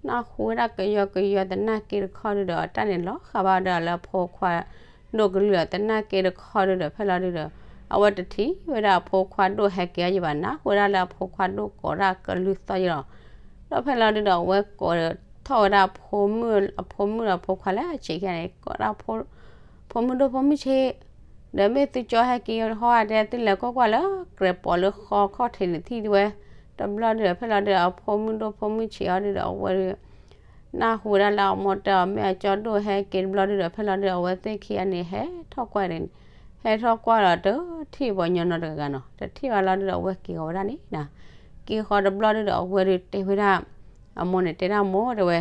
နၢ်ဟူဝဲဒၣ်ကယီကယီသနာ်က့တခီဒုဒီး တၢ်န့ၣ်လီၤဃာ်ဘၣ်ဒီးလၢအဖိခွါဒိၣ်ကလုၢ်ဒီး သနာ်က့တခီဒုဒီး ဖဲလီၤဒုဒီး အဝဲတထံၣ်ဝဲဒၣ်အဖိခွါဒိၣ်ဟဲက့ၤအီၤယံၤဘၣ်, နၢ်ဟူဝဲဒၣ်လၢအဖိခွါဒိၣ်ကိးဒၣ်ကလုၢ်သီၣ်ယံၤလီၤ. ဒီးဖဲလီၤဒုဒီး အဝဲကိးထီၣ်ဝဲဒၣ်အဖိမုၣ် အဖိမုၣ်ဒီးအဖိခွါလၢအဆံးခံဂၤန့ၣ် ကိးဒၣ် ဖိမုၣ်ဒိၣ်ဖိမုၣ်ဆံး, ဒီးမ့ၢ်သုကၠီဟဲက့ၤဟီဧါ တဲသုလဲၤကွၢ်ကွၢ်လၢကြဲးပိာ်လၢဃီခီၣ်ထံးန့ၣ်ထံၣ်ဒုဝဲ, တဘျီဒုဒီး ဖဲလီၤဒုဒီး အဖိမုၣ်ဒိၣ်ဖိမုၣ်ဆံးအီၤဒုဒီး အဝဲဒုး နၢ်ဟူဝဲဒၣ်လၢအမိၢ်တဲအီၤ မ့ၢ်အကၠီဒိၣ်ဟဲက့ၤတဘျီဒုဒီး ဖဲလီၤဒုဒီး အဝဲသ့ၣ်ခံဂၤန့ၣ် ဟဲထီၣ်ကွၢ်န့ၣ်, ဟဲထီၣ်ကွၢ်ဒီးတထံၣ်ပှၤညီနီတဂၤဂၤနီၤ, တထံၣ်ဘၣ်လီၤဒုဒီး အဝဲက့ၤဃီၤဝဲဒၣ်န့ၣ်နၤ, က့ၤဃီၤတဘျီဒုဒီး အဝဲဒုးတဲဝဲဒၣ် အမိၢ်န့ၣ်တဲဒၣ်မိၢ်တဲဝဲ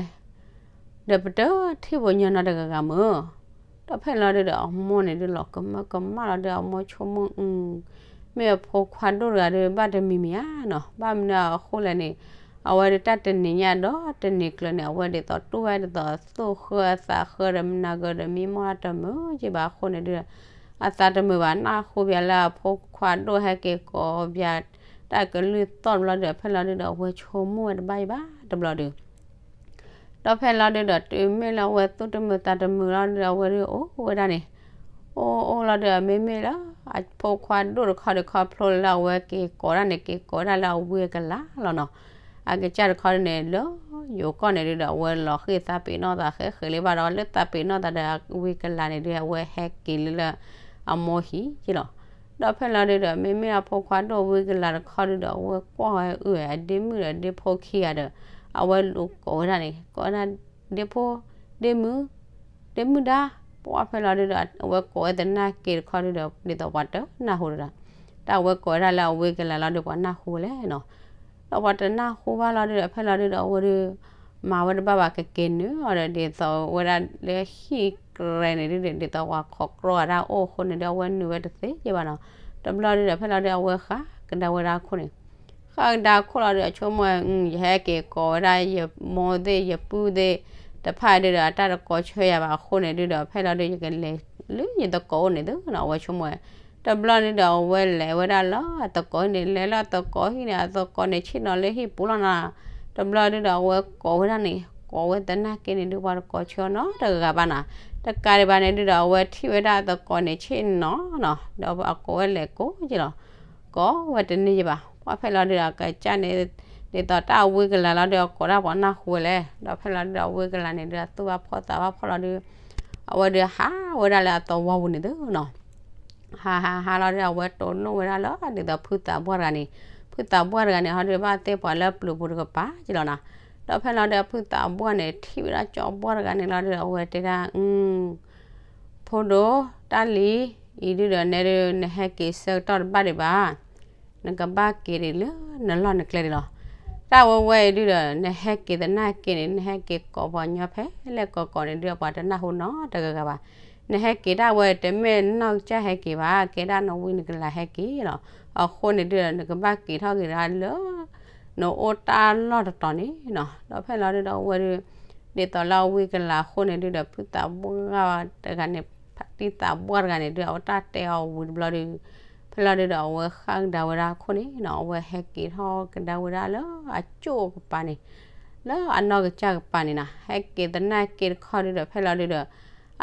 ဒီးပတထံၣ်ပှၤညီနီတဂၤဂၤမုၢ်, ဒီးဖဲလီၤဒုဒီး အမိၢ်န့ၣ်ဒုးလီၤကမၢကမၣ်လီၤဒုဒီး အမိၢ်ဆိကမိၣ်အု မ့ၢ်အဖိခွါဒိၣ်တဂၤဒီး ဘၣ်တမံၤမံၤဧါနီၤ, ဘၣ်မနုၤအဃိလဲၣ်န့ၣ်, အဝဲဒၣ်တၢ်တနံၤညါဒီးတနံၤကျၢၤန့ၣ် အဝဲဒ်သိးတူၢ်ဝဲဒ်သိးသူၣ်ဃၢအသးဃၢဒီး မနၤဂၢၢ်ဒီး မံမီၢ်တမုာ်က့ဘၣ်အဃိန့ၣ်ဒုး, အသးတမုာ်ဘၣ် နၢ်ဟူဘၣ်လၢအဖိခွါဒိၣ်ဟဲက့ၤကိးဘၣ်တၢ်ကလုၢ်သီၣ်တဘျီဒီး ဖဲလီၤဒုးဒီး အဝဲဆိကမိၣ်ဝဲတဘၣ်အံၤဘၣ်တဘျီဒီး ဒီးဖဲလီၤဒုးဒီး တုၤမ့ၢ်လၢအဝဲသူၣ်တမုာ်သးတမုာ်လီၤဒုးဒီး အဝဲဒုးအိၣ်ဝဲဒၣ်န့ၣ်, အိၣ်အိၣ်လီၤဒုး မ့မ့ၢ်လၢအဖိခွါဒိၣ်တခီဒုး ခီဖျိလၢအဝဲက့ၤကိးဒၣ်န့ၣ် က့ၤကိးဒၣ်လၢအဝံအကလၤလီၤနီၤ. အကစၢ်တခီဒုးန့ၣ် လၢယိၤကီၢ်န့ၣ်ဒုးဒီး အဝဲလီၤဃံၢ်သးပ့ၤနီၣ်သးဃဲဃဲလံဘၣ်ဒီး လၢသးပ့ၤနီၣ်သးဒီးအဝံကလၤန့ၣ်ဒုး အဝဲဟဲက့ၤလၢလၢအမိၢ်ဟံၣ်က့လီၤ. ဒီးဖဲလီၤဒုးဒီး မ့မ့ၢ်အဖိခွါဒိၣ်ဝံကလၤတခီဒုးဒီး အဝဲကွၢ်ဝဲအုၣ်ဝဲ အဒ့မုၣ်ဒီးဒ့ဖိခံဂၤဒီး အဝဲလူၤကိးဝဲဒၣ်န့ၣ် ကိးဝဲဒၣ် ဒ့ဖိ, ဒ့မုၣ်, ဒ့မုၣ်ဒါ, ပှၢ်ဖဲလီၤဒုးဒီး အဝဲကိးဝဲသနာ်က့တခီဒုးဒီး ဒ်သိးပှၤတနၢ်ဟူတဂၤ, တၢ်အဝဲကိးဝဲဒၣ်လၢအဝံကလၤလီၤဒုး ပှၤနၢ်ဟူဝဲလဲၣ်နီၤ. ဒီးပှၤတနၢ်ဟူဘၣ်လီၤဒုးဒီး ဖဲလီၤဒုးဒီး အဝဲဒုး မၤဝဲတဘၣ်ဘၣ် ကက့ၤနုာ်အီၤဒီး ဒ်သိးဝဲဒၣ်လၢဟံၣ်ကြဲန့ၣ်ဒုးဒီး ဒ်သိးပှၤခိးကြီအတၢ်အိၣ်အဃိန့ၣ်ဒုး အဝဲနုာ်ဝဲတသ့က့ဘၣ်နီၤ. တဘျီဒုးဒီး ဖဲလီၤဒုး အဝဲဃၣ်ကဒါဝဲဒၣ်အခိၣ်န့ၣ် ဃၣ်ကဒါခိၣ်လီၤဒီး အဆိကမိၣ်ဝဲ ယဟဲက့ၤကိးဝဲဒၣ်ယမိၢ်သ့ၣ်ယပုၢ်သ့ၣ်တဖၣ်ဒုးဒီး အတၢ်တကိးဆၢယၤဘၣ်အဃိန့ၣ်ဒုးဒီး ဖဲလီၤဒုး ယကလဲၤလၢယသကိးအိၣ်န့ၣ်သုနီၤ အဝဲဆိကမိၣ်ဝဲ. တဘျီဒုးဒီး အဝဲလဲၤဝဲဒၣ်လၢအသကိးဟံၣ်န့ၣ် လဲၤလၢအသကိးဟံၣ်န့ၣ် အသကိးန့ၣ်ဆ့ၣ်နီၤလၢဟံၣ်ပူၤလီၤနီၤ. တဘျီဒုးဒီး အဝဲကိးဝဲဒၣ်န့ၣ် ကိးဝဲသနာ်က့န့ၣ်ဒုး ပှၤတကိးဆၢအီၤနီတဂၤဘၣ်နီၤ. တကးဒံးဘၣ်န့ၣ်ဒုးဒီး အဝဲထံၣ်ဝဲဒၣ်အသကိးန့ၣ်ဆ့ၣ်နီၤနီၤ ဒီးအကိးဝဲလဲၤကိးက့လီၤ. ကိးဝဲတန့ၢ်ယဘၣ် ပှၢ်ဖဲလီၤဒုးဒီး အကစၢ်န့ၣ် ဒ်သိးတၢ်အဝံကလၤလီၤဒုး အကိးဒၣ်ပှၤနၢ်ဟူဝဲလဲၣ်. ဒီးဖဲလီၤဒုးဒီး အဝံကလၤန့ၣ်ဒုး အသူၣ်ဘၣ်ဖှီၣ်သးဘၣ်ဖှီၣ်လီၤဒုး အဝဲဒုးဟးဝဲဒၣ်လၢအသဝီပူၤန့ၣ်သုနီၤ. ဟးဟးဟးလီၤဒုး အဝဲတိၢ်နီၣ်ဝဲဒၣ်လၢဒ်သိးဖုသးပှၢ်တဂၤန့ၣ်, ဖုသးပှၢ်တဂၤန့ၣ် ဟီဒုးဘၣ်သ့ၣ်ပှၤလၢပျုၤပူၤတကပၤက့လီၤနီၤ. ဒီးဖဲလီၤဒုး ဖုသးပှၢ်န့ၣ် ထံၣ်ဝဲဒၣ်ကၠီပှၢ်တဂၤန့ၣ်လီၤဒုး အဝဲတဲဒၣ် ဖိဒိၣ်, တၢ်လံၤအံၤဒုးဒီး နဲဒုး နဟဲက့ၤဆၢကတီၢ်တဘၣ်ဒံးဘၣ်, နကဘၣ်က့ၤဒံးလၢနလီၢ်နကျဲဒံးလီၤ. တၢ်ဝဲဝဲအံၤဒုးဒီး နဟဲက့ၤသနာ်က့န့ၣ် နဟဲက့ၤကိးပှၤညီဖဲလဲၣ်ကိးကိးန့ၣ်ဒုး ပှၤတနၢ်ဟူနီတဂၤဂၤဘၣ်. နဟဲက့ၤတၢ်ဝဲတမ့ၢ်နီၢ်ကစၢ်ဟဲက့ၤဘၣ်, ကဲဒၣ်နဝံနကလၤဟဲက့ၤလီၤ. အဃိန့ၣ်ဒုးဒီး နကဘၣ်က့ၤထီၣ်က့ၤဒၣ်လၢ နအိၣ်တၢ်လီၢ်တတီၤန့ၣ်နီၤ. ဒီးဖဲလီၤဒုးဒီး အဝဲဒုး ဒ်သိးလၢအဝံကလၤအဃိန့ၣ်ဒုးဒီး ဖုသးပှၢ်တဂၤန့ၣ် ဖုသးပှၢ်တဂၤန့ၣ်ဒုး အဝဲတၢ်တဲအီၤဝံၤတဘျီဒုး ဖဲလီၤဒုးဒီး အဝဲဃၣ်ကဒါဝဲဒၣ်အခိၣ်န့ၣ်နီၤ, အဝဲဟဲက့ၤထီၣ်ကဒါဝဲဒၣ်လၢအကၠိၣ်ကပၤန့ၣ်, လၢအနီၢ်ကစၢ်ကပၤန့ၣ်နီၤ, ဟဲက့ၤသနာ်က့တခီဒုးဒီး ဖဲလီၤဒုးဒီး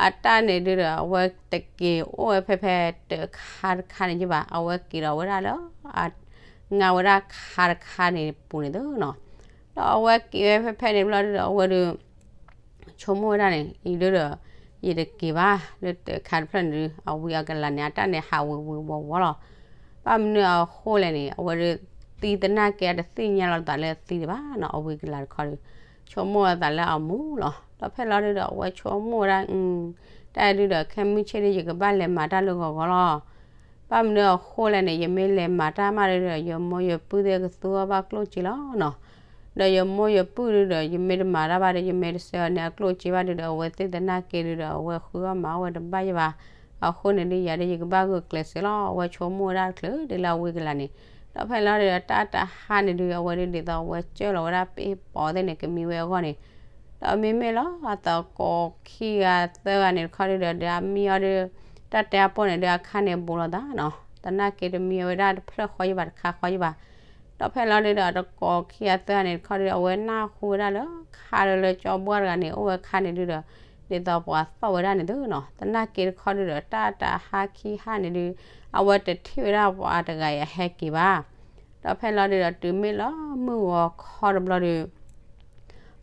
အတၢ်န့ၣ်ဒုးဒီး အဝဲတက့ၤအိၣ်ဝဲဖဲဖဲတခါတခါန့ၣ်ယဘၣ်, အဝဲက့ၤဒီးဝဲဒၣ်လၢ အ ငါဝဲဒၣ်ခါတခါန့ၣ်ပူၤန့ၣ်သုနီၤ. ဒီးအဝဲက့ၤဝဲဖဲဖဲန့ၣ်ဘျီဒုးဒီး အဝဲဒုး ဆိကမိၣ်ဝဲဒၣ်န့ၣ် အံၤဒုးဒီး ယတက့ၤဘၣ် လၢတခါတဖျၢၣ်န့ၣ်ဒုး အဝံအကလၤန့ၣ် အတၢ်န့ၣ်ဟးဝံၤဝံၤဝီၤဝီၤလီၤ. ဘၣ်မနုၤအဃိလဲၣ်န့ၣ် အဝဲဒုး သံသနာ်က့ အတသ့ၣ်ညါလီၤသးလၢသံဒံးဘၣ်နီၤ, အဝံကလၤတခီဒုး ဆိကမိၣ်အသးလၢအမူလီၤ. ဒီးဖဲလီၤဒုးဒီး အဝဲဆိကမိၣ်ဝဲဒၣ် တၢ်ဒုးဒီး ခဲမုၢ်ဆ့ၣ်ဒုး ယကဘၣ်လဲၤမၤတၢ်လၢဂီၤဂီၤလီၤ. ဘၣ်မနုၤအဃိလဲၣ်န့ၣ် ယမ့ၢ်လဲၤမၤတၢ်မးဒုးဒီး ယမိၢ်ယပုၢ်သ့ၣ်ကသူအီၣ်ဘၣ်ကျိၣ်စ့လီၤနီၤ. ဒီးယမိၢ်ယပုၢ်ဒုးဒီး ယမ့ၢ်တမၤတၢ်ဘၣ်ဒီး ယမ့ၢ်တဆှၢအီၤန့ၣ် အကျိၣ်စ့ဘၣ်ဒုးဒီး အဝဲသ့ၣ်သနာ်က့ဒုးဒီး အဝဲဃုအီၣ်မၤအီၣ်ဝဲတဘၣ်ယဘၣ်. အဃိန့ၣ်ဒုး ယၤဒုး ယကဘၣ်ဂုာ်ကျဲးစၢးလီၤ. အဝဲဆိကမိၣ်ဝဲဒၣ်တချုးဒုးလၢအဝံကလၤန့ၣ် ဒီးဖဲလီၤဒုးဒီး တၢ်တဟါန့ၣ်ဒုး အဝဲဒုးဒ်သိး အဝဲစၢၢ်လီၤဝဲဒၣ်ပ့ၢ်ပိာ်သ့ၣ်န့ၣ် ကမံဝဲအဂီၢ်န့ၣ် ဒီးမ့မ့ၢ်လီၤ အသကိးခံဂၤသၢဂၤန့ၣ်တခီဒုးဒီး ဒီးအမံအီၤဒုး တၢ်တဲအပိၢ်န့ၣ်ဒုး အခါန့ၣ်ဘူးလိာ်သးနီၤ. သနာ်က့တမံအီၤဝဲဒၣ်တဖျၢၣ်ဃီယဘၣ် တခါဃီယဘၣ်. ဒီးဖဲလီၤဒုးဒီး အသကိးခံဂၤသၢဂၤန့ၣ်တခီဒုးဒီး အဝဲနၢ်ဟူဝဲဒၣ်လၢ ခါဒုးလၢကၠီဘှၢ်တဂၤန့ၣ် အိၣ်ဝဲခါန့ၣ်ဒုးဒီး ဒ်သိးပှၤသီၣ်ဝဲဒၣ်န့ၣ်သုနီၤ. သနာ်က့တခီဒုးဒီး တၢ်တဟါခံဟါန့ၣ်ဒုး အဝဲတထံၣ်ဝဲဒၣ်ပှၤတဂၤအံၤအဟဲက့ၤဘၣ်. ဒီးဖဲလီၤဒုးဒီး တုၤမ့ၢ်လၢမုၢ်ဂီၤခီတဘျီဒုး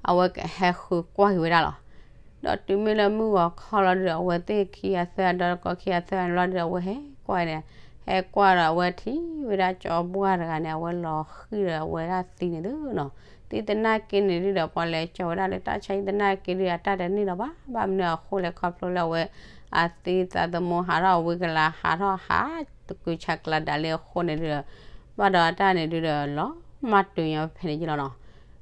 အဝဲကဟဲဃုကွၢ်က့ၤဝဲဒၣ်လီၤ. ဒီးတုၤမ့ၢ်လၢမုၢ်ဂီၤခီလီၤဒုးဒီး အဝဲသ့ၣ်ခံဂၤသၢဂၤဒီး တကိးခံဂၤသၢဂၤန့ၣ်လီၤဒုးဒီး အဝဲဟဲကွၢ်န့ၣ်, ဟဲကွၢ်ဒီးအဝဲထံၣ်ဝဲဒၣ်ကၠီဘှၢ်တဂၤန့ၣ် အဝဲလီၤဃံၢ်ဒီးအဝဲဒၣ်သံန့ၣ်သုနီၤ. သံသနာ်က့န့ၣ်ဒုးဒီး ပှၤလဲၤကၠီဝဲဒၣ်လၢတၢ်ဆါဟံၣ်သနာ်က့ဒုး အတၢ်တန့ၢ်လီၤဘၣ်. ဘၣ်မနုၤအဃိလဲၣ် ခီဖျိလၢအဝဲ အသံသးသမူဟးထီၣ် အဝံကလၤဟးထီၣ်ဟး တကုၤဆးကျးဒၣ်လံအဃိန့ၣ်ဒုးဒီး ဘၣ်ဒီးအတၢ်န့ၣ်ဒုးဒီး လီၤမၢ်တုၤညါဖဲန့ၣ်က့လီၤနီၤ.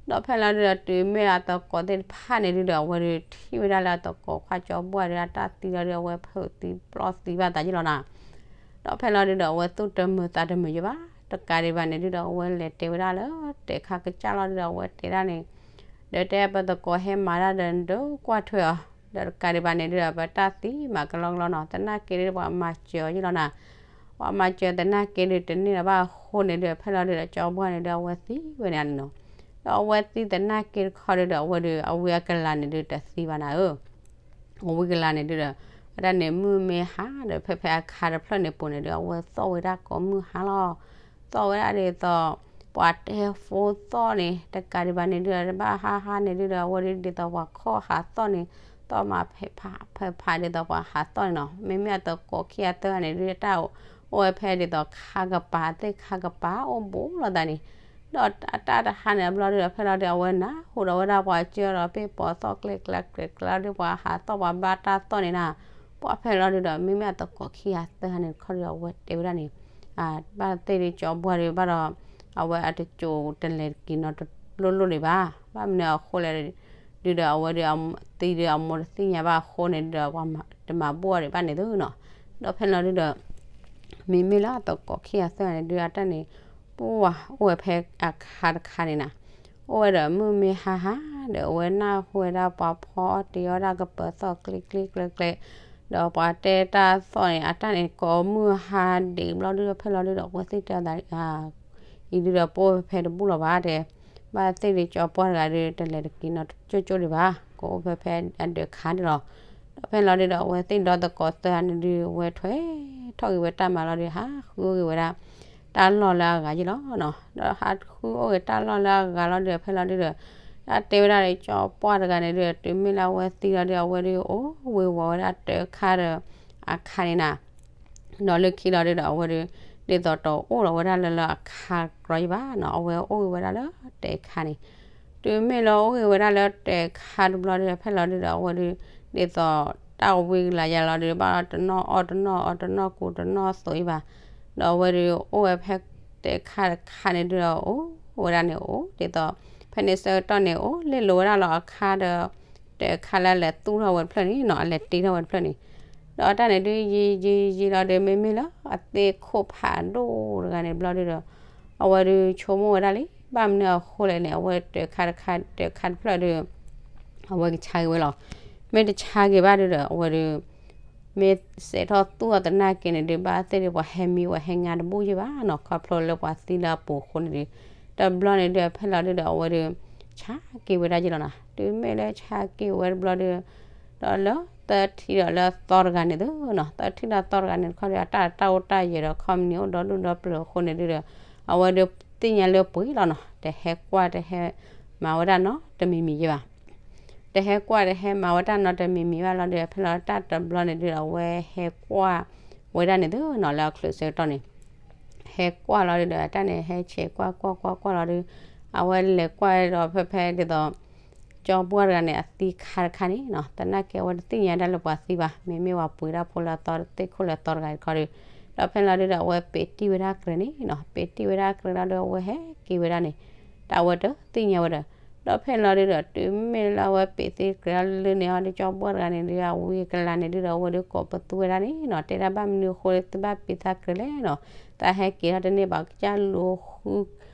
ဒီးဖဲလီၤဒုးဒီး တုၤမ့ၢ်အသကိးသ့ၣ်တဖၣ်န့ၣ်ဒုးဒီး အဝဲဒုးထံၣ်ဝဲဒၣ်လၢအသကိးခွါကၠီဘှၢ်ဒုး အတၢ်သံလီၤဒုး အဝဲဖုးသံပျီၢ်သံဘၣ်သးက့လီၤနီၤ. ဒီးဖဲလီၤဒုဒီး အဝဲသူၣ်တမုာ်သးတမုာ်ယဘၣ်, တကးဒံးဘၣ်န့ၣ်ဒုဒီး အဝဲလဲၤတဲဝဲဒၣ်လၢ တဲာ်ခါကစၢ်လီၤဒုဒီး အဝဲတဲဒၣ်န့ၣ်, ဒီးတဲပသကိးဟဲမၤတၢ်ဒီး ဒိကွၢ်ထွဲအီၤ, ဒီးတကးဒံးဘၣ်န့ၣ်ဒုဒီး ပတၢ်သံမၤကလီကလီနီၤ, သနာ်က့ဒုဒီး ပှၤမၤစၢၤအီၤယ့ၢ်လီၤနၤ, ပှၤမၤစၢၤသနာ်က့ဒု တန့ၢ်လၢၤဘၣ်အဃိန့ၣ်ဒုဒီး ဖဲလီၤဒုဒီး ကၠီဘှါန့ၣ်ဒု အဝဲသံဝဲန့ၣ်နီၤ, ဒီးအဝဲသံသနာ်က့တခီဒုဒီး အဝဲဒု အဝံအကလၤန့ၣ်ဒု တသံဘၣ်နၤဧၢ အဝံကလၤန့ၣ်ဒုဒီး အတၢ်န့ၣ်မုၢ်မ့ၢ်ဟါဒီး ဖဲဖဲအခါတဖျၢၣ်န့ၣ်ပူၤန့ၣ်ဒု အဝဲသီၣ်ဝဲဒၣ်ကိးမုၢ်ဟါလီၤ. သီၣ်ဝဲဒၣ်ဒ်သိး ပှၤတဲဖိသီၣ်န့ၣ် တကးဒံးဘၣ်န့ၣ်ဒုဒီး ဘၣ်ဟါဟါန့ၣ်ဒုဒီး အဝဲဒုဒ်သိးပှၤခီၣ်ဟးသီၣ်န့ၣ် သီၣ်မးဖဲဖးဖဲဖးဒ်သိးပှၤဟးသီၣ်န့ၣ်နီၤ. မ့မ့ၢ်အသကိးခံဂၤသၢဂၤန့ၣ်ဒု တၢ်အိၣ်ဝဲဖဲဒ်သိးခါကပၤ သ့ၣ်ခါကပၤအိၣ်ဘူးလိာ်သးန့ၣ် ဒီးအတၢ်တဟါန့ၣ်အဘျီဒုဒီး ဖဲလီၤဒု အဝဲနၢ်ဟူဒီးဝဲဒၣ်ပှၤကၢဒီး ပ့ၢ်ပိာ်သီၣ်ကျဲကျဲကျဲကျဲလီၤဒု ပှၤဟးသီၣ်ပှၤဘၣ်တၢ်သီၣ်န့ၣ်နၤ, ပှၤဖဲလီၤဒုဒီး မ့မ့ၢ်အသကိးခံဂၤသၢဂၤန့ၣ်တခီဒုဒီး အဝဲတဲဝဲဒၣ်န့ၣ်, ဘၣ်သ့ၣ်ဒု ကၠီဘှါဒု ဘၣ်ဒီး အဝဲအတစိၤတလဲၤတက့ၤနီတလိၣ်လိၣ်ဒံးဘၣ်, ဘၣ်မနုၤအဃိလဲၣ် ဒုဒီး အဝဲဒု သံဒုအမိၢ်တသ့ၣ်ညါဘၣ်အဃိန့ၣ်ဒုဒီး ပှၤတမၤဘူၣ်အီၤဒံးဘၣ်န့ၣ်သုနီၤ. ဒီးဖဲလီၤဒုဒီး မ့မ့ၢ်လၢအသကိးခံဂၤသၢဂၤန့ၣ်ဒု အတၢ်န့ၣ် ပှၤအိၣ်ဝဲဖဲအခါတခါန့ၣ်နၤ, အိၣ်ဝဲဒီးမုၢ်မ့ၢ်ဟါဟါဒီး အဝဲနၢ်ဟူဝဲဒၣ်ပှၤဖီအီၣ်တ့ၤအီၣ်ဒၣ်ကပၢၤသီၣ်ကျ့ကျ့ကျဲကျဲ, ဒီးပှၤတဲတၢ်သီၣ်န့ၣ် အတၢ်န့ၣ်ကိးမုၢ်ဟါဒံးဘျီဒုဒီး ဖဲလီၤဒုဒီး အဝဲသ့ၣ်တဲအသး အံၤဒုဒီး ပအိၣ်ဖဲဖဲတဘူၣ်လီၤဘၣ်တဲ, ဘၣ်သ့ၣ်ဒု ကၠီပှၢ်တဂၤဒု တလဲၤတက့ၤနီတကၠိကၠိဒံးဘၣ်, ကအိၣ်ဖဲဖဲအဒၢးခါန့ၣ်လီၤ. ဒီးဖဲလီၤဒုဒီး အဝဲသ့ၣ်ဒီသကိးသၢဂၤန့ၣ်ဒု ဝဲထွဲထီၣ်က့ၤဝဲတၢ်မၤလီၤဒု ဟးဃုအိၣ်က့ၤဝဲဒၣ် တၢ်လီၢ်လၢအဂၤယ့ၢ်လီၤနီၤ. ဒီးဟးဃုအိၣ်က့ၤတၢ်လီၢ်လၢအဂၤလီၤဒု ဖဲလီၤဒုဒီး တၢ်တဲဝဲဒၣ်ဒီး ကၠီပှၢ်တဂၤန့ၣ်ဒု တုၤမ့ၢ်လၢအဝဲသံလီၤဒု အဝဲဒု အိၣ်ဝ့ၤဝီၤဝဲဒၣ်တၢ်ခါဒီး အခါန့ၣ်နၤ ဒီးလၢခံလီၤဒုဒီး အဝဲဒု ဒ်သိးတအိၣ်လီၤဝဲဒၣ်လၢလၢအခါကြီယ့ၢ်ဘၣ်နီၤ, အဝဲအိၣ်ဂ့ၤဝဲဒၣ်လၢတၢ်ခါန့ၣ်, တုၤမ့ၢ်လၢအိၣ်ဂ့ၤဝဲဒၣ်လၢတၢ်ခါတဘျီဒုဒီး ဖဲလီၤဒုဒီး အဝဲဒု ဒ်သိးတၢ်ဝံကလၤယၤလီၤဒု ဘၣ်တနီၣ်အီၣ်တနီၣ်အီတနီၣ်ကူတနီၣ်သိးယ့ၢ်ဘၣ်, ဒီးအဝဲဒု အိၣ်ဝဲဖဲတၢ်ခါတခါန့ၣ်ဒုဒီး အိၣ်ဝဲဒၣ်န့ၣ်အိၣ်ဒ်သိး ဖဲန့ၣ်ဆၢကတီၢ်န့ၣ် အိၣ်လဲၤလိာ်ဝဲဒၣ်လီၤအခါဒီး တၢ်ခါလၢအလဲၤသူၣ်ထီၣ်ဝဲတဖျၢၣ်န့ၣ်နီၤ, အလဲၤတ့ထီၣ်ဝဲတဖျၢၣ်န့ၣ်, ဒီးအတၢ်န့ၣ်ဒု ယံာ်ယံာ်ယံာ်လီၤဒု မ့မ့ၢ်လၢအသ့ၣ်ခိၣ်ဖးဒိၣ်တဂၤန့ၣ်တဘျီဒုဒီး အဝဲဒုဆိကမိၣ်ဝဲဒၣ်လံ, ဘၣ်မနုၤအဃိလဲၣ်န့ၣ် အဝဲတၢ်ခါတခါ တၢ်ခါတဖျၢၣ်ဒု အဝဲကဆါက့ၤဝဲလီၤ. မ့ၢ်တဆါက့ၤဘၣ်ဒုဒီး အဝဲဒု မ့ၢ်စဲးထီၣ်သူၣ်အီၤသနာ်က့န့ၣ်ဒု ဘၣ်သ့ၣ်ဒု ပှၤဟဲမံဝဲဟဲငါတဘူၣ်ယ့ၢ်ဘၣ်နီၤ, ခီဖျိလၢပှၤသံလၢအပူၤအဃိန့ၣ်ဒု, တဘျီန့ၣ်ဒု ဖဲလီၤဒုဒီး အဝဲဒု ဆါက့ၤဝဲဒၣ်ယ့ၢ်လီၤနီၤ, တုၤမ့ၢ်လၢဆါက့ၤဝဲတဘျီဒု ဒီးလၢသၢထံၣ်ဒီးလၢသီတဂၤန့ၣ်သုနီၤ, သၢထံၣ်ဒီးသီတဂၤန့ၣ်တခီဒီး အတၢ်တၢ်အိၣ်တၢ်ယၢၤဒီး ခီပနံၣ်အိၣ်ဒီဒူၣ်ဒီပျၢၤအဃိန့ၣ်ဒုဒီး အဝဲဒုသ့ၣ်ညါလၢပှဲၤလီၤနီၤ, တဟဲကွၢ်တဟဲမၤဝဲဒၣ်နီတမံၤမံၤယ့ၢ်ဘၣ်. တဟဲကွၢ်တဟဲမၤဝဲတၢ်နီတမံၤမံၤဘၣ်လီၤဒုး ဖဲလီၤတၢ်တဘျီန့ၣ်ဒုးဒီး အဝဲဟဲကွၢ်ဝဲဒၣ်န့ၣ်သုနီၤ လၢအချုးဆၢကတီၢ်န့ၣ် ဟဲကွၢ်လီၤဒုးဒီး အတၢ်န့ၣ်ဟဲဆဲးကွၢ်ကွၢ်ကွၢ်ကွၢ်လီၤဒုး အဝဲလဲၤကွၢ်ဒီးဖဲဖဲဒ်သိး ကၠီပှၢ်တဂၤန့ၣ် အသံခါတခါန့ၣ်နီၤ သနာ်က့အဝဲတသ့ၣ်ညါဒၣ်လၢပှၤသံဘၣ် မ့မ့ၢ်ပှၤပှ့ၤဒၣ်ဖိလၢအသီသ့ၣ်ခိၣ်လၢအသီတဂၤတခီဒုး ဒီးဖဲလီၤဒုးဒီး အဝဲပ့းတံၢ်ဝဲဒၣ်ကြဲးန့ၣ်နီၤ ပ့းတံၢ်ဝဲဒၣ်ကြဲးလီၤဒုး အဝဲဟဲက့ၤဝဲဒၣ်န့ၣ် တၢ်အဝဲတသ့ၣ်ညါဝဲဒီး ဒီးဖဲလီၤဒုးဒီး တုၤမ့ၢ်လၢအဝဲပ့းသ့ကြဲးလီၤလၢန့ၣ်အီၤဒုး ကၠီပှၢ်တဂၤန့ၣ်ဒုး အဝံအကလၤန့ၣ်ဒုးဒီး အဝဲဒုးကိးပသူဝဲဒၣ်န့ၣ်နီၤ တဲဒၣ်ဘၣ်မနုၤအဃိလၢသုဘၣ်ပ့းသးကြဲးလဲၣ်နီၤ သးဟဲက့ၤထီၣ်တန့ၢ်ဘၣ်ကစၢ်လိာ်ဃု ဒ်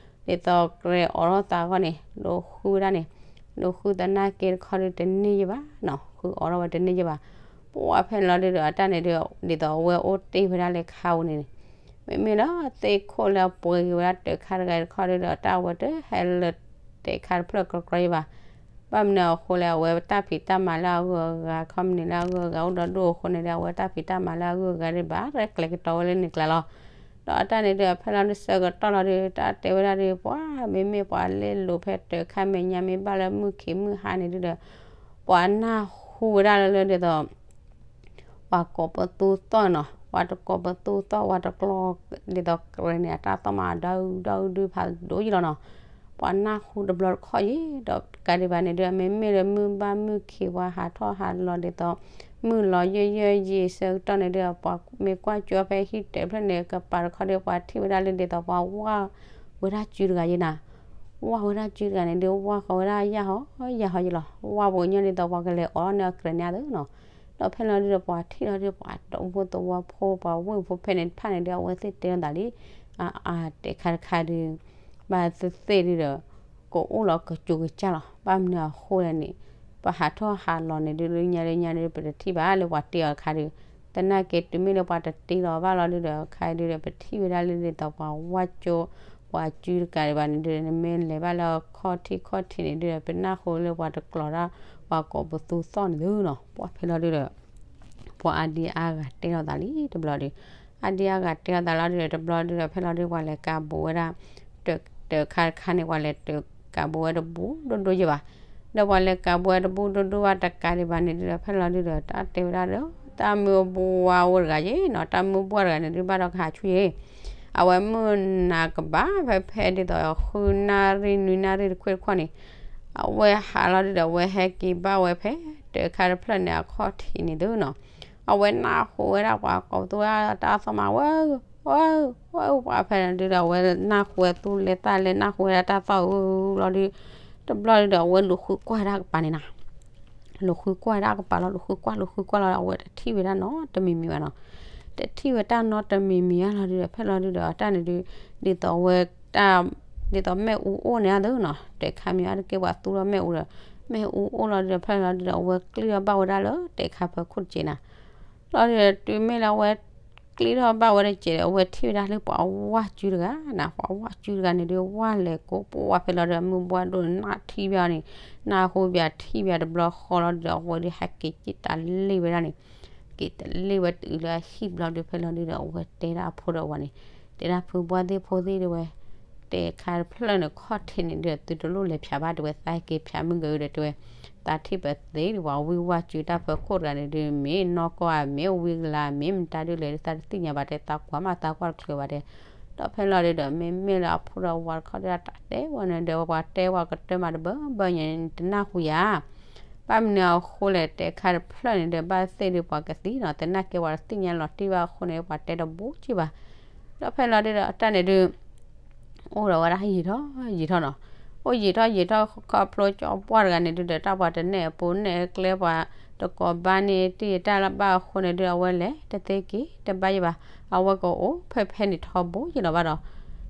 သိးကြဲးအိးထီၣ်သးအဂီၢ်န့ၣ် လိာ်ဃုဝဲဒၣ်န့ၣ် လိာ်ဃုသနာ်က့တခီဒုးတန့ၢ်ယဘၣ်နီၤ ဃုအိးထီၣ်ဝဲတန့ၢ်ယဘၣ် ပှၤဖဲလီၤဒုးဒီး အတၢ်န့ၣ်ဒုး ဒ်သိးအဝဲအိၣ်တ့ၢ်ဝဲဒၣ်လၢခါပူၤန့ၣ် မ့မ့ၢ်လၢသ့ၣ်ခိၣ်လၢအပှ့ၤက့ၤဝဲဒၣ်တၢ်ခါတဂၤတခီဒုးဒီး တၢ်အဝဲတဟဲလၢတၢ်ခါတဖျၢၣ်ကြဲးကြဲးယဘၣ် ဘၣ်မနုၤအဃိလဲၣ် အဝဲတၢ်ဖံးတၢ်မၤလၢအဂုၤအဂၤ ခီပနံၣ်လၢအဂုၤအဂၤအိၣ်ဒီဒူၣ်အဃိန့ၣ်ဒီး အဝဲတၢ်ဖံးတၢ်မၤလၢအဂုၤအဂၤဒုးဘၣ်ရဲၣ်ကျဲၤကတီၤဝဲလၢန့ၣ်ကျါလီၤ ဒီးအတၢ်န့ၣ်ဒုး ဖဲလီၤဒုးဆၢကတီၢ်လီၤဒုး တၢ်တဲဝဲဒၣ်ဒုး ပှၤမ့မ့ၢ်ပှၤလဲၤလိာ်ဖဲတၢ်ခါမဲာ်ညါမ့ၢ်ဘၣ်လၢမုၢ်ခံးမုၢ်ဟါန့ၣ်ဒုးဒီး ပှၤနၢ်ဟူဝဲဒၣ်လၢလၢဒ်သိး ပှၤကိးပသူသီၣ်နီၤ ပှၤတကိးပသူသီၣ် ပှၤတကျီ ဒ်သိးကြဲးန့ၣ် အတၢ်သီၣ်မးဒီဒူၣ်ဒီဒူၣ်ဖးဒိၣ်ယံလီၤနီၤ ပှၤနၢ်ဟူတဘျီတခီၣ်ယံၤ ဒီးတကးဒံးဘၣ်န့ၣ်ဒုး မ့မ့ၢ်လၢမုၢ်ဘၣ်မုၢ်ခံး ပှၤဟးထီၣ်ဟးလီၤဒ်သိး မုၢ်လီၤယၢၢ်ယၢၢ်ယံၤဆၢကတီၢ်န့ၣ်ဒုး ပှၤမ့ၢ်ကွၢ်ကၠိဖဲဟံၣ်တဖျၢၣ်န့ၣ် ကပၤတခီဒုး ပှၤထံၣ်ဝဲဒၣ်လၢဒ်သိးပှၤဝၢ်ဝဲဒၣ်စုတဂၤယံၤနၤ ဝၢ်ဝဲဒၣ်စုတဂၤန့ၣ်ဒုး ဝၢ်ဃီၤဝဲဒၣ်ယၢ်ဟီယၢ်ဟီယံၤလီၤ ဝၢ်ပှၤကညီဒ်သိးပှၤကလဲၤအိးထီၣ်န့ၢ်အကြဲးန့ၣ်အသိးနီၤ ဒီး ဒီးဖဲလီၤဒုဒီးပှၤထံၣ်လီၤဒုဒီး ပှၤတဝီသဝီဖိ ပှၤဝ့ၢ်ဖိဖဲန့ၣ်တဖၣ်န့ၣ်ဒုဒီး အဝဲသ့ၣ်တဲလိာ်သးလံ, အါအါ တဲခါတခါဒု ဘၣ်သ့ၣ်သ့ၣ်ဒုဒီး ကအိၣ်လီၤကစူၤကစၢ်လီၤ. ဘၣ်မနုၤအဃိလဲၣ်န့ၣ် ပဟးထီၣ်ဟးလီၤန့ၣ်ဒု လၢညါလၢညါဒု ပတထံၣ်ဘၣ်လၢပှၤတ့အီၤတခါဒု, သနာ်က့တုၤမ့ၢ်လၢပှၤတတ့လီၤဘၣ်လီၤဒုဒီး ခါဒုဒီး ပထံၣ်ဝဲဒၣ်လၢဒ်သိးပှၤဝါကၠိ ပှၤကၠူတကးဒံးဘၣ်န့ၣ်ဒုဒီး နမ့ၢ်လဲၤဘၣ်လၢခီၣ်ထံးခီၣ်ထံးန့ၣ်ဒုဒီး ပနၢ်ဟူလၢပှၤတကျိးဒၣ် ပှၤကိးပသူသီၣ်န့ၣ်သုနီၤ. ပှၤဖဲလီၤဒုဒီး ပှၤအါဒံအါဂၤတဲလိာ်သးလံတဘျီဒု, အါဒံအါဂၤတဲလိာ်သးလီၤဒုဒီး တဘျီဒုဒီး ဖဲလီၤဒု ပှၤလဲၤကးဘူးဝဲဒၣ် တၢ်ခါတခါန့ၣ် ပှၤလဲၤတၢ်ကးဘူးဝဲတဘူးဒိၣ်ဒိၣ်ယဲၢ်ဘၣ်. ဒီးပှၤလဲၤကးဘူးဝဲတဘူးဒိၣ်ဒိၣ်ဘၣ်တကးဒံးဘၣ်န့ၣ်ဒုဒီး ဖဲလီၤဒုဒီး တၢ်တဲဝဲဒၣ်ဒီး တၢ်မုၢ်ဘှၢ်အိၣ်တဂၤယဲၢ်နီၤ, တၢ်မုၢ်ဘှၢ်တဂၤန့ၣ်ဒု ဘၣ်ဒီးကဟးဆူၣ်ယဲၢ် အဝဲမုၢ်နၤကဘၣ်ဖဲဖဲဒ်သိး ဃုနၣ်ရံၣ်နွံနၣ်ရံၣ်တခွ့ၣ်တခီၣ်န့ၣ် အဝဲဟးလီၤဒုဒီး အဝဲဟဲက့ၤဘၣ်ဝဲဖဲ တၢ်ခါတဖျၢၣ်န့ၣ် အခီၣ်ထံးန့ၣ်သုနီၤ. အဝဲနၢ်ဟူဝဲဒၣ်ပှၤကိးပသူတၢ်သီၣ်မး ဝဲ ဝဲ ဝဲ ပှၤဖဲလီၤဒုဒီး အဝဲနၢ်ဟူဝဲသူၣ်လဲၤသးလဲၤ နၢ်ဟူဝဲဒၣ်တၢ်သီၣ်အုလီၤဒု, တဘျီဒုဒီး အဝဲလူၤဃုကွၢ်ဒၣ်ကပၤန့ၣ်နီၤ. လူၤဃုကွၢ်ဒၣ်ကပၤလီၤ, လူၤဃုကွၢ် လူၤဃုကွၢ်လီၤဒီး အဝဲတထံၣ်ဝဲဒၣ်နီတမံၤမံၤဘၣ်နီၤ. တထံၣ်ဝဲတၢ်နီတမံၤမံၤဘၣ်လီၤဒုဒီး ဖဲလီၤဒုဒီး တၢ်န့ၣ်ဒု ဒ်သိးအဝဲ တၢ် ဒ်သိးမ့ၣ်အူအိၣ်န့ၣ်သုနီၤ, တၢ်ခါမ့ၢ်အါတက့ၢ်ပှၤသူထီၣ်မ့ၣ်အူဒီး မ့ၣ်အူအိၣ်လီၤဒုဒီး ဖဲလီၤဒုဒီး အဝဲကျံၣ်ထီၣ်ဘၣ်ဝဲဒၣ်လၢ တၢ်ခါဖၢခိၣ်တစဲးနၤ. လီၤဒုဒီး တုၤမ့ၢ်လၢအဝဲ ကျံၣ်ထီၣ်ဘၣ်ဝဲတစဲးဒီး အဝဲထံၣ်ဝဲဒၣ်လၢပှၤဝါကၠူတဂၤနၤ, ပှၤဝါကၠူတဂၤန့ၣ်ဒု ဝါလဲၤကိးပှၤဖဲလီၤဒုဒီး မုၢ်ဘှၢ်ဒိၣ်နၢ်ထံၣ်ဘၣ်န့ၣ် နၢ်ဟူဘၣ်ထံၣ်ဘၣ်တဘျီဃီလီၤဒုဒီး အဝဲဒုဟဲက့ၤက့ၤတၢ်လ့ၢ်ဝဲဒၣ်န့ၣ် က့ၤတလ့ၢ်ဝဲတုၤလၢအဟံၣ်ဘျီဒု ဖဲလီၤဒုဒီး အဝဲတဲဒၣ်အဖိဒီးအဝၤန့ၣ်, တဲဒၣ်ဖုဘှၢ်သ့ၣ်ဖိသ့ၣ်တဲဝဲ, တၢ်ခါတဖျၢၣ်န့ၣ် ခီၣ်ထံးန့ၣ်ဒု သုတလိၣ်လဲၤဖျါဘၣ်တဲဝဲ, သးက့ၤဖျါမုၢ်ကဒီးတဲဝဲ, သးထံၣ်ပသ့ဒီး ပှၤဝံၣ်ဝါကၠူတၢ်ဖၢခိၣ်တဂၤန့ၣ်ဒု မ့ၢ်နီၢ်ကီၢ်ဧါ မ့ၢ်ဝံကလၤ မ့ၢ်မတၤဒုလဲၣ်ဒု သးတသ့ၣ်ညါဘၣ်တဲ သးကွၢ်မးသးကွၢ်တချုးဘၣ်တဲ, ဒီးဖဲလီၤဒုဒီး မ့မ့ၢ်လၢအဖိဒီးအဝၤတခီဒု တၢ်တဲဝဲန့ၣ်ဒီး ပှၤတဲဝဲကတၢၢ်မးတဘၢဘၢညါန့ၣ် တနၢ်ဟူယၤ ဘၣ်မနုၤအဃိလဲၣ် တၢ်ခါတဖျၢၣ်န့ၣ်ဒီး ဘၣ်သ့ၣ်ဒုပှၤကသံနီၤ, သနာ်က့ပှၤတသ့ၣ်ညါလီၤတံၢ်ဘၣ်အဃိန့ၣ် ပှၤတဲတဘူးက့ၢ်ဘၣ်. ဒီးဖဲလီၤဒုဒီး တၢ်န့ၣ်ဒု အိၣ်ဒီးဝဲဒၣ်ယံာ်ထီၣ်ယံာ်ထီၣ်နီၤ, အိၣ်ယံာ်ထီၣ်ယံာ်ထီၣ်ခီဖျိကၠီပှၢ်တဂၤန့ၣ်ဒုဒီး တၢ်ပှၤတနဲၣ်အပူၤနဲၣ်အကျဲ ပှၤတကိးဘၣ်န့ၢ်တံၢ်တၢ်လၢဘၣ်အဃိန့ၣ်ဒု အဝဲလဲၤတသ့က့ၤတဘၣ်ယဲၢ်ဘၣ်, အဝဲကအိၣ်ဖဲဖဲန့ၣ်ထီဘိယဲၢ်လီၤဘၣ်ဒီး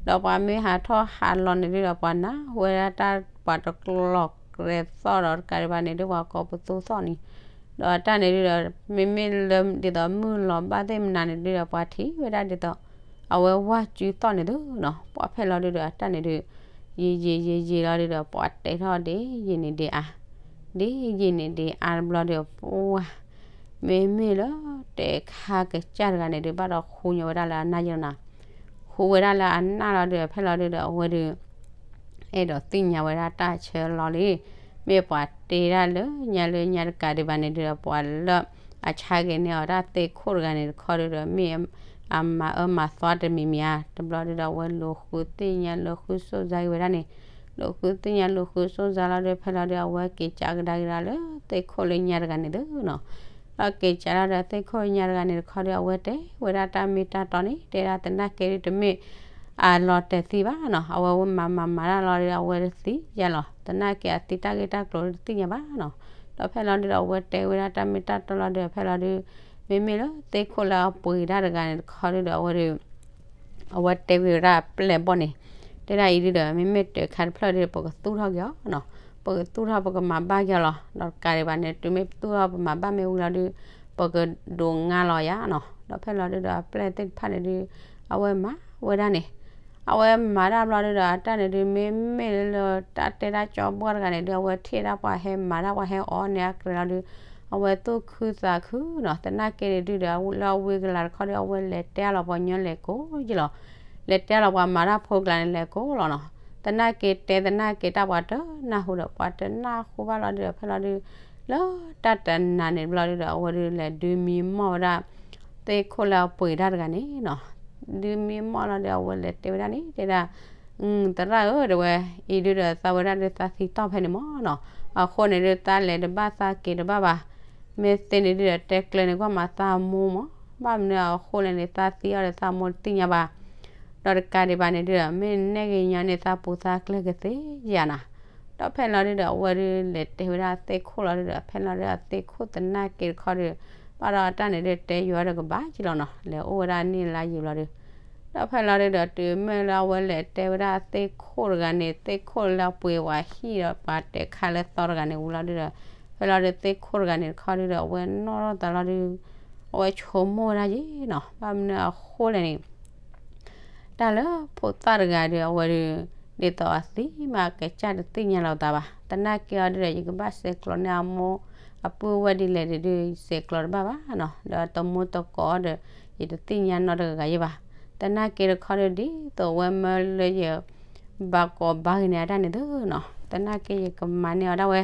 ဒီးပှၤမ့ၢ်ဟးထီၣ်ဟးလီၤန့ၣ်ဒုဒီး ပှၤနၢ်ဟူဝဲဒၣ်တၢ်ပှၤတကျိးကြဲသီၣ်ဒီးတကးဒံးဘၣ်န့ၣ်ဒု ပှၤကိးပသူသီၣ်န့ၣ်, ဒီးတၢ်န့ၣ်ဒုဒီး မ့မ့ၢ်လၢဒ်သိးမုၢ်လီၤဘၣ်သ့ၣ်မနုၤန့ၣ်ဒုဒီး ပှၤထံၣ်ဝဲဒၣ်ဒ်သိး အဝဲဝါစုသီၣ်န့ၣ်သုနီၤ, ပှၤဖဲလီၤဒုဒီး တၢ်န့ၣ်ဒု ယံာ်ယံာ်ယံာ်ယံာ်လီၤဒုဒီး ပှၤတဲထီၣ်ဒ်ယံာ်န့ၣ်ဒ်အါ, ဒ်ယံာ်န့ၣ်ဒ်အါတဘျီဒီး ပှၤ မ့မ့ၢ်လၢ တဲခါကစၢ်တဂၤန့ၣ်ဒု ဘၣ်ဒီးဃူညီဝဲဒၣ်လၢအနၢ်ယဲၢ်နီၤ, ဃူဝဲဒၣ်လၢအနၢ်လီၤဒုဒီး ဖဲလီၤဒုဒီး အဝဲဒု အဲၣ်ဒိးသ့ၣ်ညါဝဲဒၣ်တၢ်ဆၢလီၤလံ, မ့ၢ်ပှၤတဲဒၣ်လၢညါလၢညါတကးဒံးဘၣ်န့ၣ်ဒုဒီး ပှၤလၢအဆါက့ၤန့ၢ်အီၤတၢ်သ့ၣ်ခိၣ်တဂၤန့ၣ်တခီဒုဒီး မ့ၢ်အမၤအၢမၤသီတမံၤမံၤဧါ, တဘျီဒုဒီး အဝဲလူၤဃုသ့ၣ်ညါလူၤဃုစိၢ်စါက့ၤဝဲဒၣ်န့ၣ်, လူၤဃုသ့ၣ်ညါလူၤဃုစိၢ်စါလီၤဒု ဖဲလီၤဒု အဝဲက့ၤကးကဒါက့ၤဒၣ်လၢသ့ၣ်ခိၣ်လၢညါတဂၤန့ၣ်သုနီၤ, ဒီးက့ၤကးလီၤဒီးသ့ၣ်ခိၣ်လၢညါတဂၤန့ၣ်တခီဒု အဝဲတဲဝဲဒၣ်တၢ်မ့ၢ်တၢ်တီန့ၣ် တဲဒၣ်သနာ်က့ဒုတမ့ၢ် အလီၤတဲာ်သံဘၣ်နီၤ, အဝဲမၤမၤမၤတၢ်လီၤဒီး အဝဲတသံယါလီၤ, သနာ်က့အသံတၢ်ဂ့ၢ်တၢ်ကျိၤတသ့ၣ်ညါဘၣ်နီၤ, ဒီးဖဲလီၤဒုဒီး အဝဲတဲဝဲဒၣ်တၢ်မ့ၢ်တၢ်တီလီၤဒု ဖဲလီၤဒု မ့မ့ၢ်လၢသ့ၣ်ခိၣ်လၢအပှ့ၤတၢ်တဂၤန့ၣ်တခီဒုဒီး အဝဲဒု အဝဲတဲဝဲဒၣ်ပျဲၢ်ဘီၣ်န့ၣ်, တဲဒၣ်အံၤဒုဒီး မ့မ့ၢ်တၢ်ခါတဖျၢၣ်ဒု ပကသူၣ်ထီၣ်က့ၤအီၤနီၤ, ပကသူၣ်ထီၣ်ပကမၤဘၣ်က့ၤအီၤလီၤ, ဒီးတကးဒံးဘၣ်န့ၣ် တုၤမ့ၢ်ပသူၣ်ထီၣ်ပမၤဘၣ်မ့ၢ်ဝံၤလီၤဒု ပကဒိးငါလီၤယါနီၤ, ဒီးဖဲလီၤဒုဒီး အပျဲၢ်သ့ၣ်တဖၣ်န့ၣ်ဒု အဝဲမၤဝဲဒၣ်န့ၣ် အဝဲမၤတၢ်ဘျီဒုဒီး အတၢ်န့ၣ်ဒု မ့မ့ၢ်လၢတၢ်တဲဒၣ်ကၠီဘီၣ်တဂၤန့ၣ်ဒု အဝဲထံၣ်ဒၣ်ပှၤဟဲမၤတၢ်ပှၤဟဲအီၣ်န့ၢ်အကြဲးလီၤဒု အဝဲသူၣ်ခုသးခုနီၤ, သနာ်က့န့ၣ်ဒုဒီး လၢအဝံၤကလၤတခီဒု အဝဲလဲၤတဲလီၤပှၤညီလဲၤကိးယလီၤ, လဲၤတဲလီၤပှၤမၤတၢ်ဖိကျါန့ၣ်လဲၤကိးလီၤနီၤ, သနာ်က့တဲသနာ်က့တၢ်ပှၤတနၢ်ဟူဒီး ပှၤတနၢ်ဟူဘၣ်လီၤဒုဒီး ဖဲလီၤဒု လၢတၢ်တနၤန့ၣ်ဘျီဒုဒီး အဝဲဒုလဲၤဒုမံမီၢ်ဝဲဒၣ် သ့ၣ်ခိၣ်လၢအပှ့ၤတၢ်တဂၤန့ၣ်နီၤ, ဒုမံမီၢ်လီၤဒီး အဝဲလဲၤတဲဝဲဒၣ်န့ၣ် တဲဒၣ် သရၣ်ဧၢ တဲဝဲ, အံၤဒုဒီး သးဝဲဒၣ်ဒုသးသံတီၢ်ဖဲန့ၣ်မီၢ်နီၤ, အဃိန့ၣ်ဒု သးလဲၤတဘၣ်သးက့ၤတဘၣ်ဘၣ်, မ့ၢ်သ့န့ၣ်ဒုဒီး တဲကျဲန့ၣ်ကွၢ်မးသးမိၢ်မီၢ်, ဘၣ်မနုၤအဃိလဲၣ်န့ၣ် သးသံအီၤဒီးသးမိၢ်တသ့ၣ်ညါဘၣ်, ဒီးတကးဒံးဘၣ်န့ၣ်ဒုဒီး မ့ၢ်နဲၣ်က့ၤညီန့ၣ် သးပူၤသးကျဲကသ့ယၤနၤ, ဒီးဖဲလီၤဒုဒီး အဝဲဒုလဲၤတဲဝဲဒၣ်သ့ၣ်ခိၣ်လီၤဒုဒီး ဖဲလီၤဒုဒီးသ့ၣ်ခိၣ်သနာ်က့တခီဒု ဘၣ်ဒီးအတၢ်န့ၣ်ဒုးတဲယွၤဒီးကဘၣ်က့ၤလီၤနီၤ, လဲၤအိၣ်ဝဲဒၣ်န့ၣ်လါယံာ်ဘျီဒုး, ဒီးဖဲလီၤဒုးဒီးတုၤမ့ၢ်လၢအဝဲလဲၤတဲဝဲဒၣ်သ့ၣ်ခိၣ်တဂၤန့ၣ် သ့ၣ်ခိၣ်လၢအပှ့ၤဝဲဟံၣ်ဒီးပှၤတဲာ်ခါလၢသီတဂၤန့ၣ်ဝံၤလီၤဒုးဒီး, ဖဲလီၤဒုးသ့ၣ်ခိၣ်တဂၤန့ၣ်တခီဒုးဒီး အဝဲနီၣ်ထီၣ်သးလီၤဒုး, အဝဲဆိကမိၣ်ဝဲဒၣ်ယဲနီၤ, ဘၣ်မနုၤအဃိလဲၣ်န့ၣ် တၢ်လၢဖိသၣ်တဂၤဒီးအဝဲဒုး, ဒ်သိးအသံမးကစၢ်တသ့ၣ်ညါလီၤသးဘၣ်, သနာ်က့အီၤဒုးဒီး ယကဘၣ်ဆဲးကျိးန့ၢ်အမိၢ်အပုၢ်ဝဲၢ်ဒ်လဲၣ်ဒုး ယဆဲးကျိးတဘၣ်ဘၣ်နီၤ, ဒီးတမူတကိးဒီး ယတသ့ၣ်ညါနီတဂၤဂၤယဲဘၣ်, သနာ်က့တခီဒုး ဒ်သိးအဝဲမၢလၢယ ဘၣ်ကိးဘါဂ့ၤန့ၣ်အတၢ်န့ၣ်သုနီၤ, သနာ်က့ယကမၤန့ၢ်အီၤဒၣ်ဝဲ,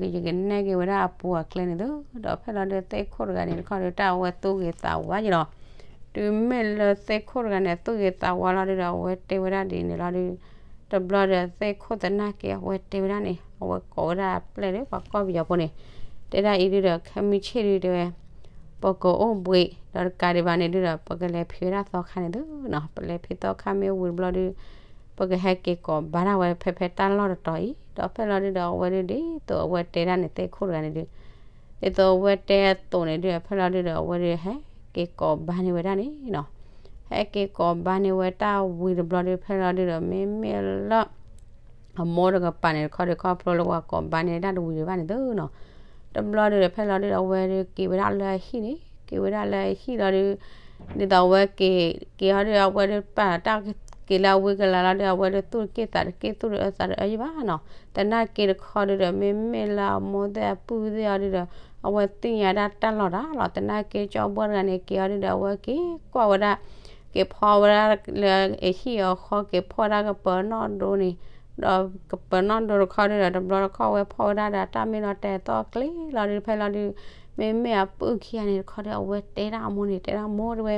ဒီးယကနဲၣ်က့ၤဝဲဒၣ်အပူၤအကျဲန့ၣ်သု, ဒီးဖဲလီၤဒုးသ့ၣ်ခိၣ်တဂၤန့ၣ်တခီဒုး တၢ်အဝဲသူၣ်ဂ့ၤသးဝါယဲလီၤ, တုၤမ့ၢ်လၢသ့ၣ်ခိၣ်တဂၤန့ၣ် သူၣ်ဂ့ၤသးဝါလီၤဒုးဒီး အဝဲတဲဝဲဒၣ်ဒ်န့ၣ်လီၤဒုး, တဘျီဒီးသ့ၣ်ခိၣ်သနာ်က့အဝဲတဲဝဲဒၣ်န့ၣ် အဝဲကိးဝဲဒၣ်အပျဲၢ်ဒီးပှၤကီၢ်ပယီၤဖိန့ၣ်, တဲဒၣ်အံၤဒုးဒီး ခဲမုၢ်ဆ့ၣ်ဒုးတဲဝဲ ပကအိၣ်ဘှံး ဒီးတကးဒံးဘၣ်န့ၣ်ဒုးဒီး ပကလဲၤဖံးဝဲဒၣ်သီခါန့ၣ်သုနီၤ, ပလဲၤဖံးသီခါမ့ၢ်ဝံၤတဘျီဒုး, ပကဟဲက့ၤကိးဘါဒၣ်ဝဲဖဲဖဲတၢ်လီၢ်တတီၤအံၤ, ဒီးဖဲလီၤဒုးဒီးအဝဲဒုးဒ်သိးအဝဲတဲဒၣ်န့ၣ်သ့ၣ်ခိၣ်တဂၤန့ၣ်ဒုး, ဒ်သိးအဝဲတဲအသိးန့ၣ်ဒုး ဖဲလီၤဒုးဒီးအဝဲဒုးဟဲက့ၤကိးဘါန့ၢ်ဝဲဒၣ်န့ၣ်နီၤ, ဟဲက့ၤကိးဘါန့ၢ်ဝဲတၢ်ဝံၤတဘျီဒုး ဖဲလီၤဒုးဒီး မ့မ့ၢ်လၢ အမိၢ်တကပၤန့ၣ်တခီဒုး ခီဖျိလၢပှၤကိးဘါန့ၢ်ဒၣ်တဝံၤဒံးဘၣ်န့ၣ်သုနီၤ, တဘျီဒုးဒီး ဖဲလီၤဒုးဒီး အဝဲဒုးက့ၤဝဲဒၣ်လၢအဟံၣ်န့ၣ်, က့ၤဝဲဒၣ်လၢအဟံၣ်လီၤဒုး, ဒ်သိးအဝဲက့ၤ က့ၤအီၤဒုး အဝဲဒုးပာ်တၢ်က့ၤလၢအဝံကလၤလီၤဒုး အဝဲဒုးသူၣ်တက့ၢ်သးတက့ၢ် သူၣ်တအၢသးတအၢယဘၣ်နီၤ, သနာ်က့တခီဒုးဒီး မ့မ့ၢ်လၢအမိၢ်သ့ၣ်အပုၢ်သ့ၣ်အီၤဒုးဒီး အဝဲသ့ၣ်ညါဒၣ်တၢ်လီၤတၢ်လီၤ, သနာ်က့ကၠီဘှီတဂၤန့ၣ် က့ၤအီၤဒုးဒီး အဝဲက့ၤကွၢ်ဝဲဒၣ် က့ၤဖီဝဲဒၣ်လၢအဟံၣ်အဃီ က့ၤဖီၣ်ဝဲဒၣ်ကပၢၤနီၣ်ဒိန့ၣ်, ဒီးကပၢၤနီၣ်ဒိတခီဒုးဒီး တဘျီတခီၣ်ဝဲဖီၣ်ဝဲဒၣ်ဒီး တၢ်မ့ၢ်နီၣ်တဲသီၣ်ကျ့လီၤဒုး ဖဲလီၤဒုး, မ့မ့ၢ်အပုၢ်ခံဂၤန့ၣ်တခီဒုး အဝဲတဲဒၣ်အမိၢ်န့ၣ် တဲဒၣ်မိၢ်တဲဝဲ,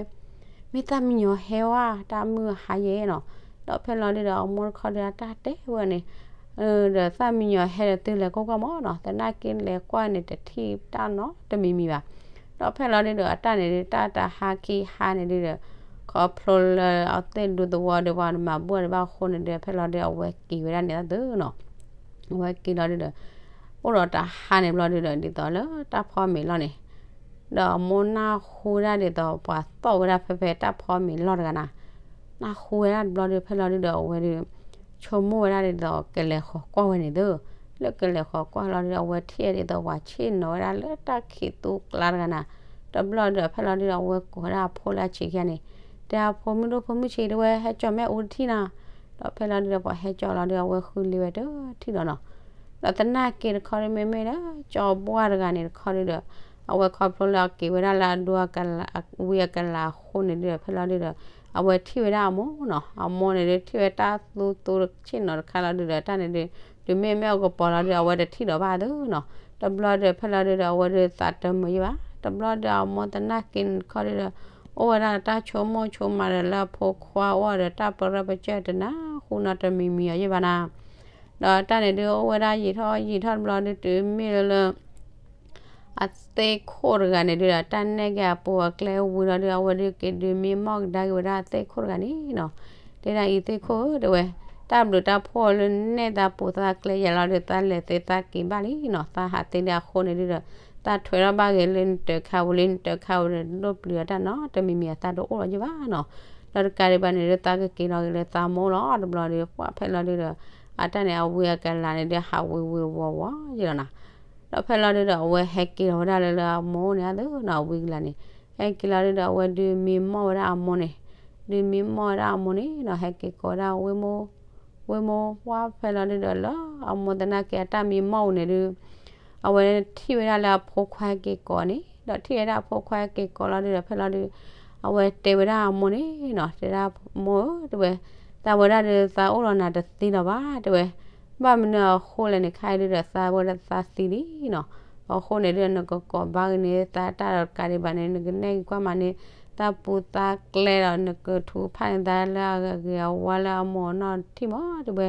မ့ၢ်သၣ်မံညီၤဟဲဝဲ တၢ်မုၢ်ဟါယဲနီၤ, ဒီးဖဲလီၤဒုးဒီး အမိၢ်တခီဒုးအတၢ်တဲဝဲန့ၣ် ဒီးသၣ်မံညီၤဟဲဒီးသုလဲၤကွၢ်ကွၢ်မၢ်နီၤ, သနာ်က့လဲၤကွၢ်န့ၣ် တထံၣ်တၢ်နီတမံၤမံၤဘၣ်, ဒီးဖဲလီၤဒုးဒီး အတၢ်န့ၣ်ဒုး တၢ်တဟါခံဟါန့ၣ်ဒုးဒီး ခီဖျိလၢအသ့ၣ်ဒူသဝီဒီး ပှၤမၤဘူၣ်အီၤဒံးဘၣ်အဃိန့ၣ်ဒုး ဖဲလီၤဒုး အဝဲက့ၤဝဲဒၣ်န့ၣ်သုနီၤ, အဝဲက့ၤလီၤဒုးဒီး အိၣ်ဒီးတဟါန့ၣ်ဘျီဒုးဒီး ဒ်သိးလၢတၢ်ဖီမ့ၤလီၢ်န့ၣ် ဒီးအမိၢ်နၢ်ဟူဝဲဒၣ်ဒ်သိး ပှၤသီၣ်ဝဲဒၣ်ဖဲဖဲတၢ်ဖီမ့ၤလီၢ်တဂၤနၤ, နၢ်ဟူဝဲဒၣ်တဘျီဒုး ဖဲလီၤဒုးဒီး အဝဲဒုး ဆိကမိၣ်ဝဲဒၣ်ဒ်သိး ကလဲၤဃီၤကွၢ်ဝဲန့ၣ်သု, လၢကလဲၤဃီၤကွၢ်လီၤဒုး အဝဲထံၣ်ဒ်သိး ပှၤဆ့ၣ်နီၤဝဲဒၣ်လၢတၢ်ခံးသူကျါတဂၤနၤ, တဘျီဒုး ဖဲလီၤဒုးဒီး အဝဲကိးဝဲဒၣ်အဖိလၢအဆံးခံဂၤန့ၣ်, တဲအဖိမုၣ်ဒိၣ်ဖိမုၣ်ဆံးတဲဝဲ ဟဲကၠီၤမ့ၢ်အူတထံၣ်နၤ, ဒီးဖဲလီၤဒုးဒီး ပှၤဟဲကၠီၤလီၤဒုး အဝဲဃုလ့ဝဲတထံၣ်ဒီးနီၤ ဒီးသနာ်က့တခီဒုး မ့မ့ၢ်လၢကၠီဘှီတဂၤန့ၣ်တခီဒုးဒီး အဝဲခီဖျိလၢအက့ၤဝဲဒၣ်လၢအဒိအကလး ဝံအကလးအဃိန့ၣ်ဒုးဒီး ဖဲလီၤဒုးဒီး အဝဲထံၣ်ဝဲဒၣ်အမိၢ်နီၤ, အမိၢ်န့ၣ်ဒုး ထံၣ်ဝဲတၢ်သူသူဆ့ၣ်နီၤတခါလီၤဒုးဒီး တၢ်န့ၣ်ဒုး တုၤမ့ၢ်မ့ၢ်အကပီၤလီၤဒုး အဝဲတထံၣ်ဒီးဘၣ်သုနီၤ, တဘျီဒုး ဖဲလီၤဒုးဒီး အဝဲဒုးသးတမုာ်ယံၤဘၣ်, တဘျီဒုးအမိၢ်သနာ်က့န့ၣ်တခီဒုးဒီး အိၣ်ဝဲဒၣ်တၢ်ဆိကမိၣ်ဆိကမးဒီးလၢအဖိခွါအိၣ်ဒီးတၢ်ပရၢပကျၢၢ်တနၢ်ဟူနီတမံၤမံၤအီၤယံၤဘၣ်နၤ ဒီးတၢ်န့ၣ်ဒုးအိၣ်ဝဲဒၣ်ယံာ်ထီၣ်ယံာ်ထီၣ်တဘျီဒုး တုၤမ့ၢ်လၢလၢ အသ့ၣ်ခိၣ်တဂၤန့ၣ်ဒုးဒီး တၢ်နဲၣ်က့ၤအပူၤအကျဲဝံၤလီၤဒုး အဝဲဒုးက့ၤဒုးမံမီၢ်ကဒါက့ၤဝဲဒၣ်အသ့ၣ်ခိၣ်တဂၤန့ၣ်နီၤ, တဲဒၣ်အံၤသ့ၣ်ခိၣ်ဧၢ တဲဝဲ, တၢ်ဘျုးတၢ်ဖှိၣ်လၢနဲၣ်သးပူၤသးကျဲယၤလီၤဒုး သးလဲၤသ့သးက့ၤဘၣ်လံနီၤ, သးဟးသ့ဒၣ်အဃိန့ၣ်ဒုးဒီး သးထွဲထီၣ်ဘၣ်ဂ့ၤလၢနတၢၤခါဝံၤလၢနတၢၤခါဝံၤဒီး ဒိၣ်ပျံၤအတၢ်နီတမံၤမံၤအသးတအိၣ်လီၤယံၤဘၣ်နီၤ, ဒီးတကးဒံးဘၣ်န့ၣ်ဒုး သးကက့ၤလီၤက့ၤလၢသးမိၢ်လီၤတဘျီဒုး ပှၤဖဲလီၤဒုးဒီး အတၢ်န့ၣ် အဝံအကလးန့ၣ်ဒုး ဟးဝံဝံဝီဝီယံၤလီၤနီၤ ဒီးဖဲလီၤဒုးဒီး အဝဲဟဲက့ၤလီၤဝဲဒၣ်လၢလၢအမိၢ်န့ၣ်အသုနီၤ ဝံကလးန့ၣ်, ဟဲက့ၤလီၤဒုးဒီး အဝဲဒုးမံမီၢ်ဝဲဒၣ်အမိၢ်န့ၣ်, ဒုးမံမီၢ်ဝဲဒၣ်အမိၢ်န့ၣ်နီၤ ဟဲက့ၤကိးဝဲဒၣ်ဝ့ၢ်မိၢ်, ဝ့ၢ်မိၢ် ပှၤဖဲလီၤဒုးဒီးလၢအမိၢ်သနာ်က့အတၢ်မံမီၢ်ဝဲန့ၣ်ဒုး အဝဲထံၣ်ဝဲဒၣ်လၢအဖိခွါဟဲက့ၤကိးန့ၣ်, ဒီးထံၣ်ဝဲဒၣ်အဖိခွါဟဲက့ၤကိးလီၤဒုးဒီး ဖဲလီၤဒုး အဝဲတဲဝဲဒၣ်အမိၢ်န့ၣ်နီၤ, တဲဒၣ်မိၢ်ဧၢ တဲဝဲ, သးဝဲဒၣ်ဒုးသးအိၣ်လီၤနၤတသံလီၤဘၣ် တဲဝဲ, ဘၣ်မနုၤအဃိလဲၣ်န့ၣ် ခဲအံၤဒုးဒီးသးဝဲဒၣ်သးသံလံနီၤ, အဃိန့ၣ်ဒုး နကကိးဘၣ်က့ၤန့ၣ်သးတၢ်ဒီးတကးဒံးဘၣ်န့ၣ် နကနဲၣ်က့ၤကွၢ်မးန့ၣ် သးပူၤသးကျဲဒီး နကထုကဖၣ်န့ၢ်သးလၢအဂ့ၤအဝါလၢအမိၢ်အနီၢ်ထံၣ်မး တဲဝဲ,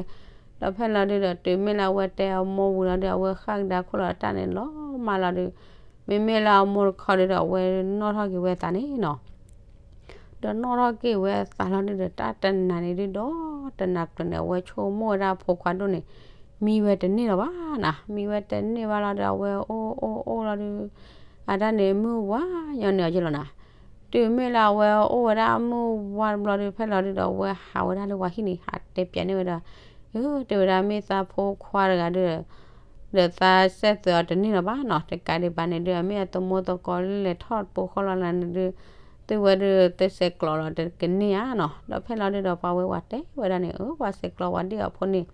ဒီးဖဲလီၤဒုးဒီး တုၤမ့ၢ်လၢအဝဲတဲအမိၢ်ဝံၤလီၤဒုး အဝဲဃၣ်ကဒါခိၣ်လီၤတၢ်န့ၣ်လီၤမးလီၤဒုး, မ့မ့ၢ်လၢအမိၢ်တခီဒုးဒီး အဝဲနီၣ်ထီၣ်က့ၤဝဲအသးန့ၣ်နီၤ ဒီးနီၣ်ထီၣ်က့ၤဝဲအသးလီၤဒုးဒီး တၢ်တနၤန့ၣ်ဒုးဒီး တနၤကျၢၤန့ၣ် အဝဲဆိကမိၣ်ဝဲဒၣ်အဖိခွါဒိၣ်န့ၣ် မံဝဲတန့ၢ်လီၤဘၣ်နၤ, မံဝဲတန့ၢ်ဘၣ်လီၤဒီး အဝဲအိၣ်အိၣ်အိၣ်လီၤဒုး အတၢ်န့ၣ်မုၢ်ဝါညီနုၢ်အီၤယဲလီၤနၤ. တုၤမ့ၢ်လၢအဝဲအိၣ်ဝဲဒၣ်မုၢ်ဝါတဘျီဒီး ဖဲလီၤဒုဒီး အဝဲဟးဝဲဒၣ်လၢပှၤဟံၣ်န့ၣ် ဟးတဲပၠးန့ၢ်ဝဲဒၣ်, အၢ တဲဝဲဒၣ်မ့ၢ်သးဖိခွါတဂၤဒီး ဒီးသးစဲးသွဲးအီၤတန့ၢ်လၢၤဘၣ်နီၤ, တကးဒံးဘၣ်န့ၣ်ဒုး အမ့ၢ်အသမူသကိးလဲၤထီၣ်ပိာ်ဃီလီၤနၤန့ၣ်ဒုး သုဝဲဒုးသုဆဲးကျိးလီၤတကန့ၢ်ဧါနီၤ. ဒီးဖဲလီၤဒုဒီး ပှၤဝဲပှၤတဲဝဲဒၣ်န့ၣ် အၢ ပှၤဆဲးကျိးပှၤဒံၣ်အဖိန့ၣ်,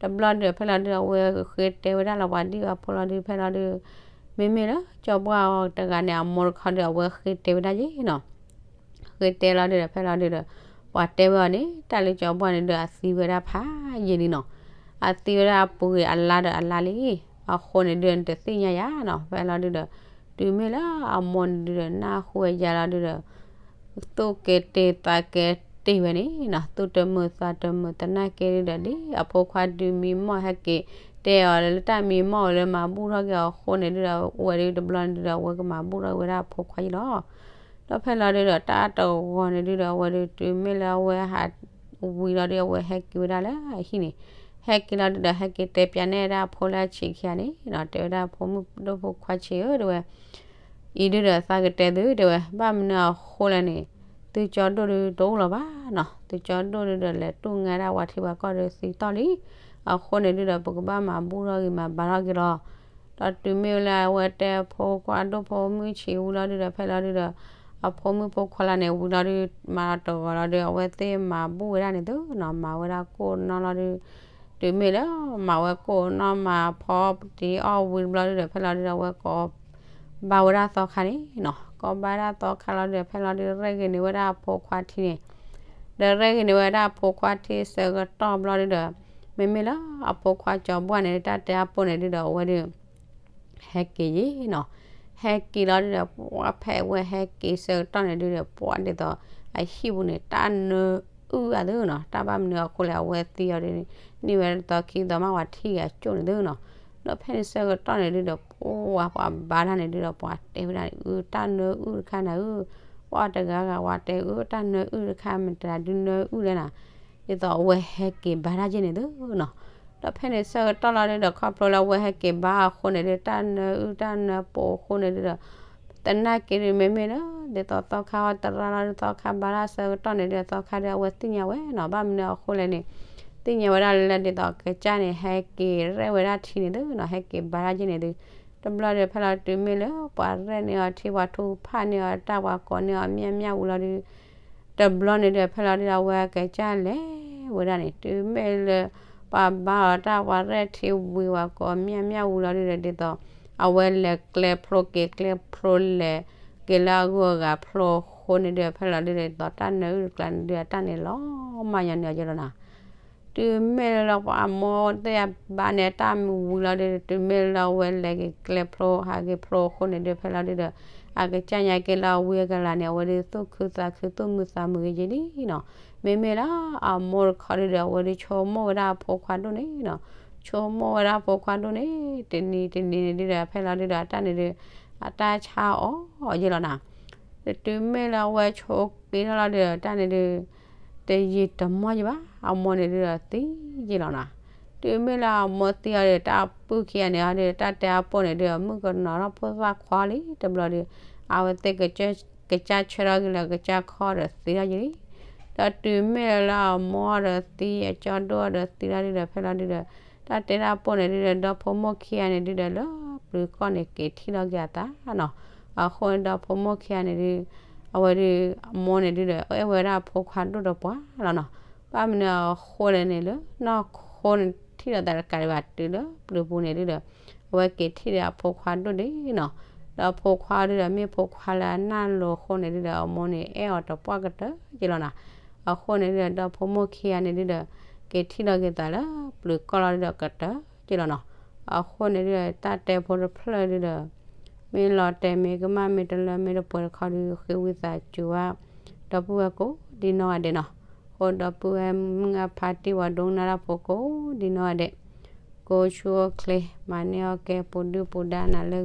တဘျီဒုး ဖဲလီၤဒုဒီး အဝဲဃ့တဲဝဲဒၣ်လီၤပှၤဒံၣ်အဖိလီၤဒုး ဖဲလီၤဒုး မ့မ့ၢ်လၢ ကၠီဘှၢ်အီၤတဂၤန့ၣ် အမိၢ်တခီဒီး အဝဲဃ့တဲဝဲဒၣ်ယဲနီၤ. ဃ့တဲလီၤဒုဒီး ဖဲလီၤဒုဒီး ပှၤတဲဝဲအီၤန့ၣ် တၢ်လၢကၠီဘှၢ်န့ၣ်ဒုး အသံဝဲဒၣ်ဖးယံာ်လံနီၤ. အသံဝဲဒၣ်အပူၤကွံာ်အလါဒီးအလါလံ. အဃိန့ၣ်ဒုး နတသ့ၣ်ညါယၤနီၤ. ဖဲလီၤဒုဒီး တုၤမ့ၢ်လၢအမိၢ်န့ၣ်ဒုဒီး နၢ်ဟူဝဲယၤလီၤဒုဒီး သူၣ်က့ၤတ့ၢ်သးက့ၤတ့ၢ်ဝဲန့ၣ်နီၤ, သူၣ်တမုာ်သးတမုာ်သနာ်က့ဒုဒီး ဒ်အဖိခွါဒုးမံမီၢ်ဟဲက့ၤတဲအီၤလၢတၢ်မံမီၢ်ဝဲလၢမၤဘူၣ်ထီၣ်က့ၤအဃိန့ၣ်ဒုဒီး အိၣ်ဝဲဒုတဘျီန့ၣ်ဒုဒီး အဝဲကမၤဘူၣ်ထီၣ်က့ၤဝဲဒၣ်အဖိခွါယဲလီၤ. ဒီးဖဲလီၤဒုဒီး တၢ်တဂီၤန့ၣ်ဒုဒီး အဝဲဒုးတုၤမ့ၢ်လၢအဝဲဟးဝံၤလီၤဒုး အဝဲဟဲက့ၤဝဲဒၣ်လၢအဟံၣ်န့ၣ်, ဟဲက့ၤလီၤဒုဒီး ဟဲက့ၤတဲပၠးန့ၢ်ဒၣ်အဖိလၢအဆံးခံဂၤန့ၣ်နီၤ, တဲဝဲဒၣ်ဖိမုၣ်ဒိၣ်ဖိခွါဆံးဧၢ တဲဝဲ အံၤဒုဒီးသးကတဲသု တဲဝဲ ဘၣ်မနုၤအဃိလဲၣ်န့ၣ် သုကၠီဒိၣ်ဒုတအိၣ်လၢၤဘၣ်နီၤ, သုကၠီဒိၣ်ဒုဒီး လဲၤတူၢ်ငါဒၣ်ပှၤထံပှၤကီၢ်ဒီးသံတီၢ်လံ. အဃိန့ၣ်ဒုဒီး ပကဘၣ်မၤဘူၣ်ထီၣ်ဂ့ၤမၤဘါထီၣ်က့ၤလီၤ. ဒီးတုၤမ့ၢ်လၢအဝဲတဲဖိခွါဒိၣ်ဖိမုၣ်ဆံးဝံၤလီၤဒုဒီး ဖဲလီၤဒုဒီး အဖိမုၣ်ဖိခွါလၢန့ၣ်ဝံၤလီၤဒု မၤလီၤတဂီၤလီၤဒု အဝဲသ့ၣ်မၤဘူၣ်ဝဲဒၣ်န့ၣ်သုနီၤ, မၤဝဲဒၣ်ကိၢ်နီၢ်လီၤဒု တုၤမ့ၢ်လၢ မၤဝဲကိၢ်နီၢ်မၤဖီတံၢ်အီၣ်ဝံၤတဘျီဒုဒီး ဖဲလီၤဒုဒီး အဝဲကိးဘါဝဲဒၣ်သီခါန့ၣ်နီၤ, ကိးဘါဒၣ်သီခါလီၤဒုဒီး ဖဲလီၤဒု ရဲၣ်ဂ့ၤန့ၢ်ဝဲဒၣ်အဖိခွါထံန့ၣ်, ဒီးရဲၣ်ဂ့ၤန့ၢ်ဝဲဒၣ်အဖိခွါထံဆၢကတီၢ်ဘျီဒုဒီး မ့မ့ၢ်လၢအဖိခွါကၠီဘှၢ်န့ၣ် တၢ်တဲအပိၢ်န့ၣ်ဒုဒီး အဝဲဒု ဟဲက့ၤယံၤနီၤ. ဟဲက့ၤလီၤဒုဒီး ပှၤဖဲအဝဲဟဲက့ၤဆၢကတီၢ်န့ၣ်ဒုဒီး ပှၤဒ်သိး အဟံၣ်ပူၤန့ၣ် တၢ်နၢအုၣ်အသးနီၤ, တၢ်ဘၣ်မနုၤအဃိလဲၣ် အဝဲသံအီၤဒုန့ၣ် န့ၢ်ဝဲဒၣ်သီခံသီမး ပှၤထံၣ်ဂၤကၠိၣ်န့ၣ်သုနီၤ. ဒီးဖဲန့ၣ်ဆၢကတီၢ်န့ၣ်ဒုဒီး ပှၤပှၤဘါတၢ်န့ၣ်ဒုဒီး ပှၤတဲဝဲဒၣ်န့ၣ် အၢ တၢ်နၢအုၣ်တခါနၤဧၢ, ပှၤတဂၤဂၤပှၤတဲအၢ တၢ်နၢအုၣ်တခါ မတၤဒုနၢအုၣ်လဲၣ်နၤ, ဒ်သိးအဝဲဟဲက့ၤဘါတၢ်က့ၢ်န့ၣ်သုနီၤ. ဒီးဖဲန့ၣ်ဆၢကတီၢ်လီၤဒုဒီး ခီဖျိလၢအဝဲဟဲက့ၤဘါအဃိန့ၣ်ဒု တၢ်နၢအုၣ်တၢ်နၢပိာ်အဃိန့ၣ်ဒုဒီး သနာ်က့ဒု မ့မ့ၢ်လၢ ဒ်သိးသီခါအီၤတရါလီၤဒု သီခါဘါတၢ်ဆၢကတီၢ်န့ၣ်ဒု သီခါဒု အဝဲသ့ၣ်ညါဝဲနီၤ, ဘၣ်မနုၤအဃိလဲၣ်န့ၣ် သ့ၣ်ညါဝဲဒၣ်လၢဒ်သိးကစၢ်န့ၣ် ဟဲက့ၤရဲၣ်ဝဲဒၣ်ထံန့ၣ်သုနီၤ, ဟဲက့ၤဘါတၢ်က့ၢ်န့ၣ်သု. တဘျီဒု ဖဲလီၤတုၤမ့ၢ်လၢ ပှၤရဲၣ်န့ၢ်အီၤထံ ပှၤထုကဖၣ်န့ၢ်အီၤတၢ် ပှၤကိးန့ၢ်အီၤမၠၣ်မၠၣ်ဝံၤလီၤဒု တဘျီန့ၣ်ဒု ဖဲလီၤဒု အဝဲကစၢ်လဲၤဝဲဒၣ်န့ၣ် တုၤမ့ၢ်လၢ ပှၤဘါအီၤတၢ် ပှၤရဲၣ်ထံဝံၤ ပှၤကိးမၠၣ်မၠၣ်ဝံၤလီၤဒုဒီး ဒ်သိး အဝဲလဲၤကျဲဖျိက့ၤကျဲဖျိလဲၤက့ၤလၢအဂုၤအဂၤဖျိအဃိန့ၣ်ဒု ဖဲလီၤဒုဒီး ဒ်သိးတၢ်နၢအုၣ်တကျါန့ၣ်ဒု အတၢ်န့ၣ်လီၤမၢ်ညီနုၢ်အီၤယဲလီၤနီၤ. တုၤမ့ၢ်လၢပှၤမိၢ်သ့ၣ်အဘါန့ၣ် တၢ်မုာ်ဝံၤလီၤဒု တုၤမ့ၢ်လၢအဝဲလဲၤက့ၤကျဲဖျိ ဟးက့ၤဖျိအဃိန့ၣ်ဒု ဖဲလီၤဒုဒီး အကစၢ်ညါက့ၤလၢအဝံအကလၤန့ၣ် အဝဲဒုသူၣ်ခုသးခု သူၣ်မုာ်သးမုာ်ဂ့ၤယဲလံနီၤ. မ့မ့ၢ်လၢအမိၢ်တခီဒုဒီး အဝဲဒုဆိကမိၣ်ဝဲဒၣ်အဖိခွါဒိၣ်န့ၣ်နီၤ, ဆိကမိၣ်ဝဲဒၣ်အဖိခွါဒိၣ်န့ၣ် တနံၤတနံၤန့ၣ်ဒုဒီး ဖဲလီၤဒုဒီး အတၢ်န့ၣ်ဒု အတၢ်ဆါအီၤယဲလီၤနီၤ. တုၤမ့ၢ်လၢအဝဲဆိးက့ၤထီၣ်လီၤဒုဒီး တၢ်န့ၣ်ဒု တယံာ်တမီၢ်ယဲဘၣ် အမိၢ်န့ၣ်ဒုဒီးသံယဲလီၤနီၤ. တုၤမ့ၢ်လၢအမိၢ်သံအီၤဒု တၢ်ပုၢ်ခံဂၤန့ၣ်အီၤဒု တၢ်တဲအပိၢ်န့ၣ်ဒု မုၣ်ကနီၤထီၣ်ဖိသၣ်ခွါလံတဘျီဒု အဝဲသ့ၣ်ကစၢ်ဆၢထီၣ်က့ၤလၢကစၢ်ခီဒီးသံထီၣ်ယဲလံ. ဒီးတုၤမ့ၢ်လၢအမိၢ်ဒီးသံ အကၠီဒိၣ်ဒီးသံလီၤဒုဒီး ဖဲလီၤဒုဒီး တၢ်တဲတၢ်ပိၢ်န့ၣ်ဒုဒီး ဒီဖိမိၢ်ခံဂၤန့ၣ်ဒုဒီး လၢပျုၤကီၢ်န့ၣ် က့ၤထံၣ်လီၤက့ၤအသးနီၤ. အဃိန့ၣ်ဒီးဖိမိၢ်ခံဂၤန့ၣ်ဒု အဝဲဒု အမိၢ်န့ၣ်ဒုဒီး အဲၣ်ဝဲဒၣ်အဖိခွါဒိၣ်ဒီးပှၤလီၤနီၤ. ဘၣ်မနုၤအဃိလဲၣ်န့ၣ် လၢနီၢ်ခိန့ၣ် ထံၣ်လိာ်သးတကးဒံးဘၣ် တုၤလၢပျုၤပူၤန့ၣ်ဒုဒီး အဝဲက့ၤထံၣ်ဒီးအဖိခွါဒိၣ်ဒံးနီၤ. ဒီးအဖိခွါဒုဒီး မ့ၢ်ဖိခွါလၢအနၢ်လိၤအဃိန့ၣ်ဒုဒီး အမိၢ်န့ၣ် အဲၣ်အီၤတပှၢ်ကတၢၢ်က့လီၤနီၤ. အဃိန့ၣ်ဒုဒီး ဒီဖိမိၢ်ခံဂၤန့ၣ်ဒုဒီး က့ၤထံၣ်လိာ်က့ၤသးလၢပျုၤကီၢ်လီၤဒုဒီးကတၢၢ်က့လီၤနီၤ. အဃိန့ၣ်ဒုဒီး တၢ်တဲဖိတဖျၢၣ်ဒုဒီး မ့ၢ်လီၤတဲာ်မ့ၢ်ကမၣ်မ့ၢ်တလၢမ့ၢ်တပှဲၤတခီဒု ဃ့ဝံသးစူၤဝဲ ဒီပုၢ်ဝဲၢ်ကိးဒံနီၢ်ဂၤဒဲးနီၤ. အဃိဒီပုၢ်ဝဲၢ်မုၢ်အဖါတံၢ်ဝဲဒိကနၣ်တၢ်ဖိကိးဒံနီၢ်ဂၤဒဲး ကိးဆူအိၣ်ချ့ မၤန့ၢ်အီၣ်ကဲ ပူၤဒုၣ်ပူၤဒါနၤလၢ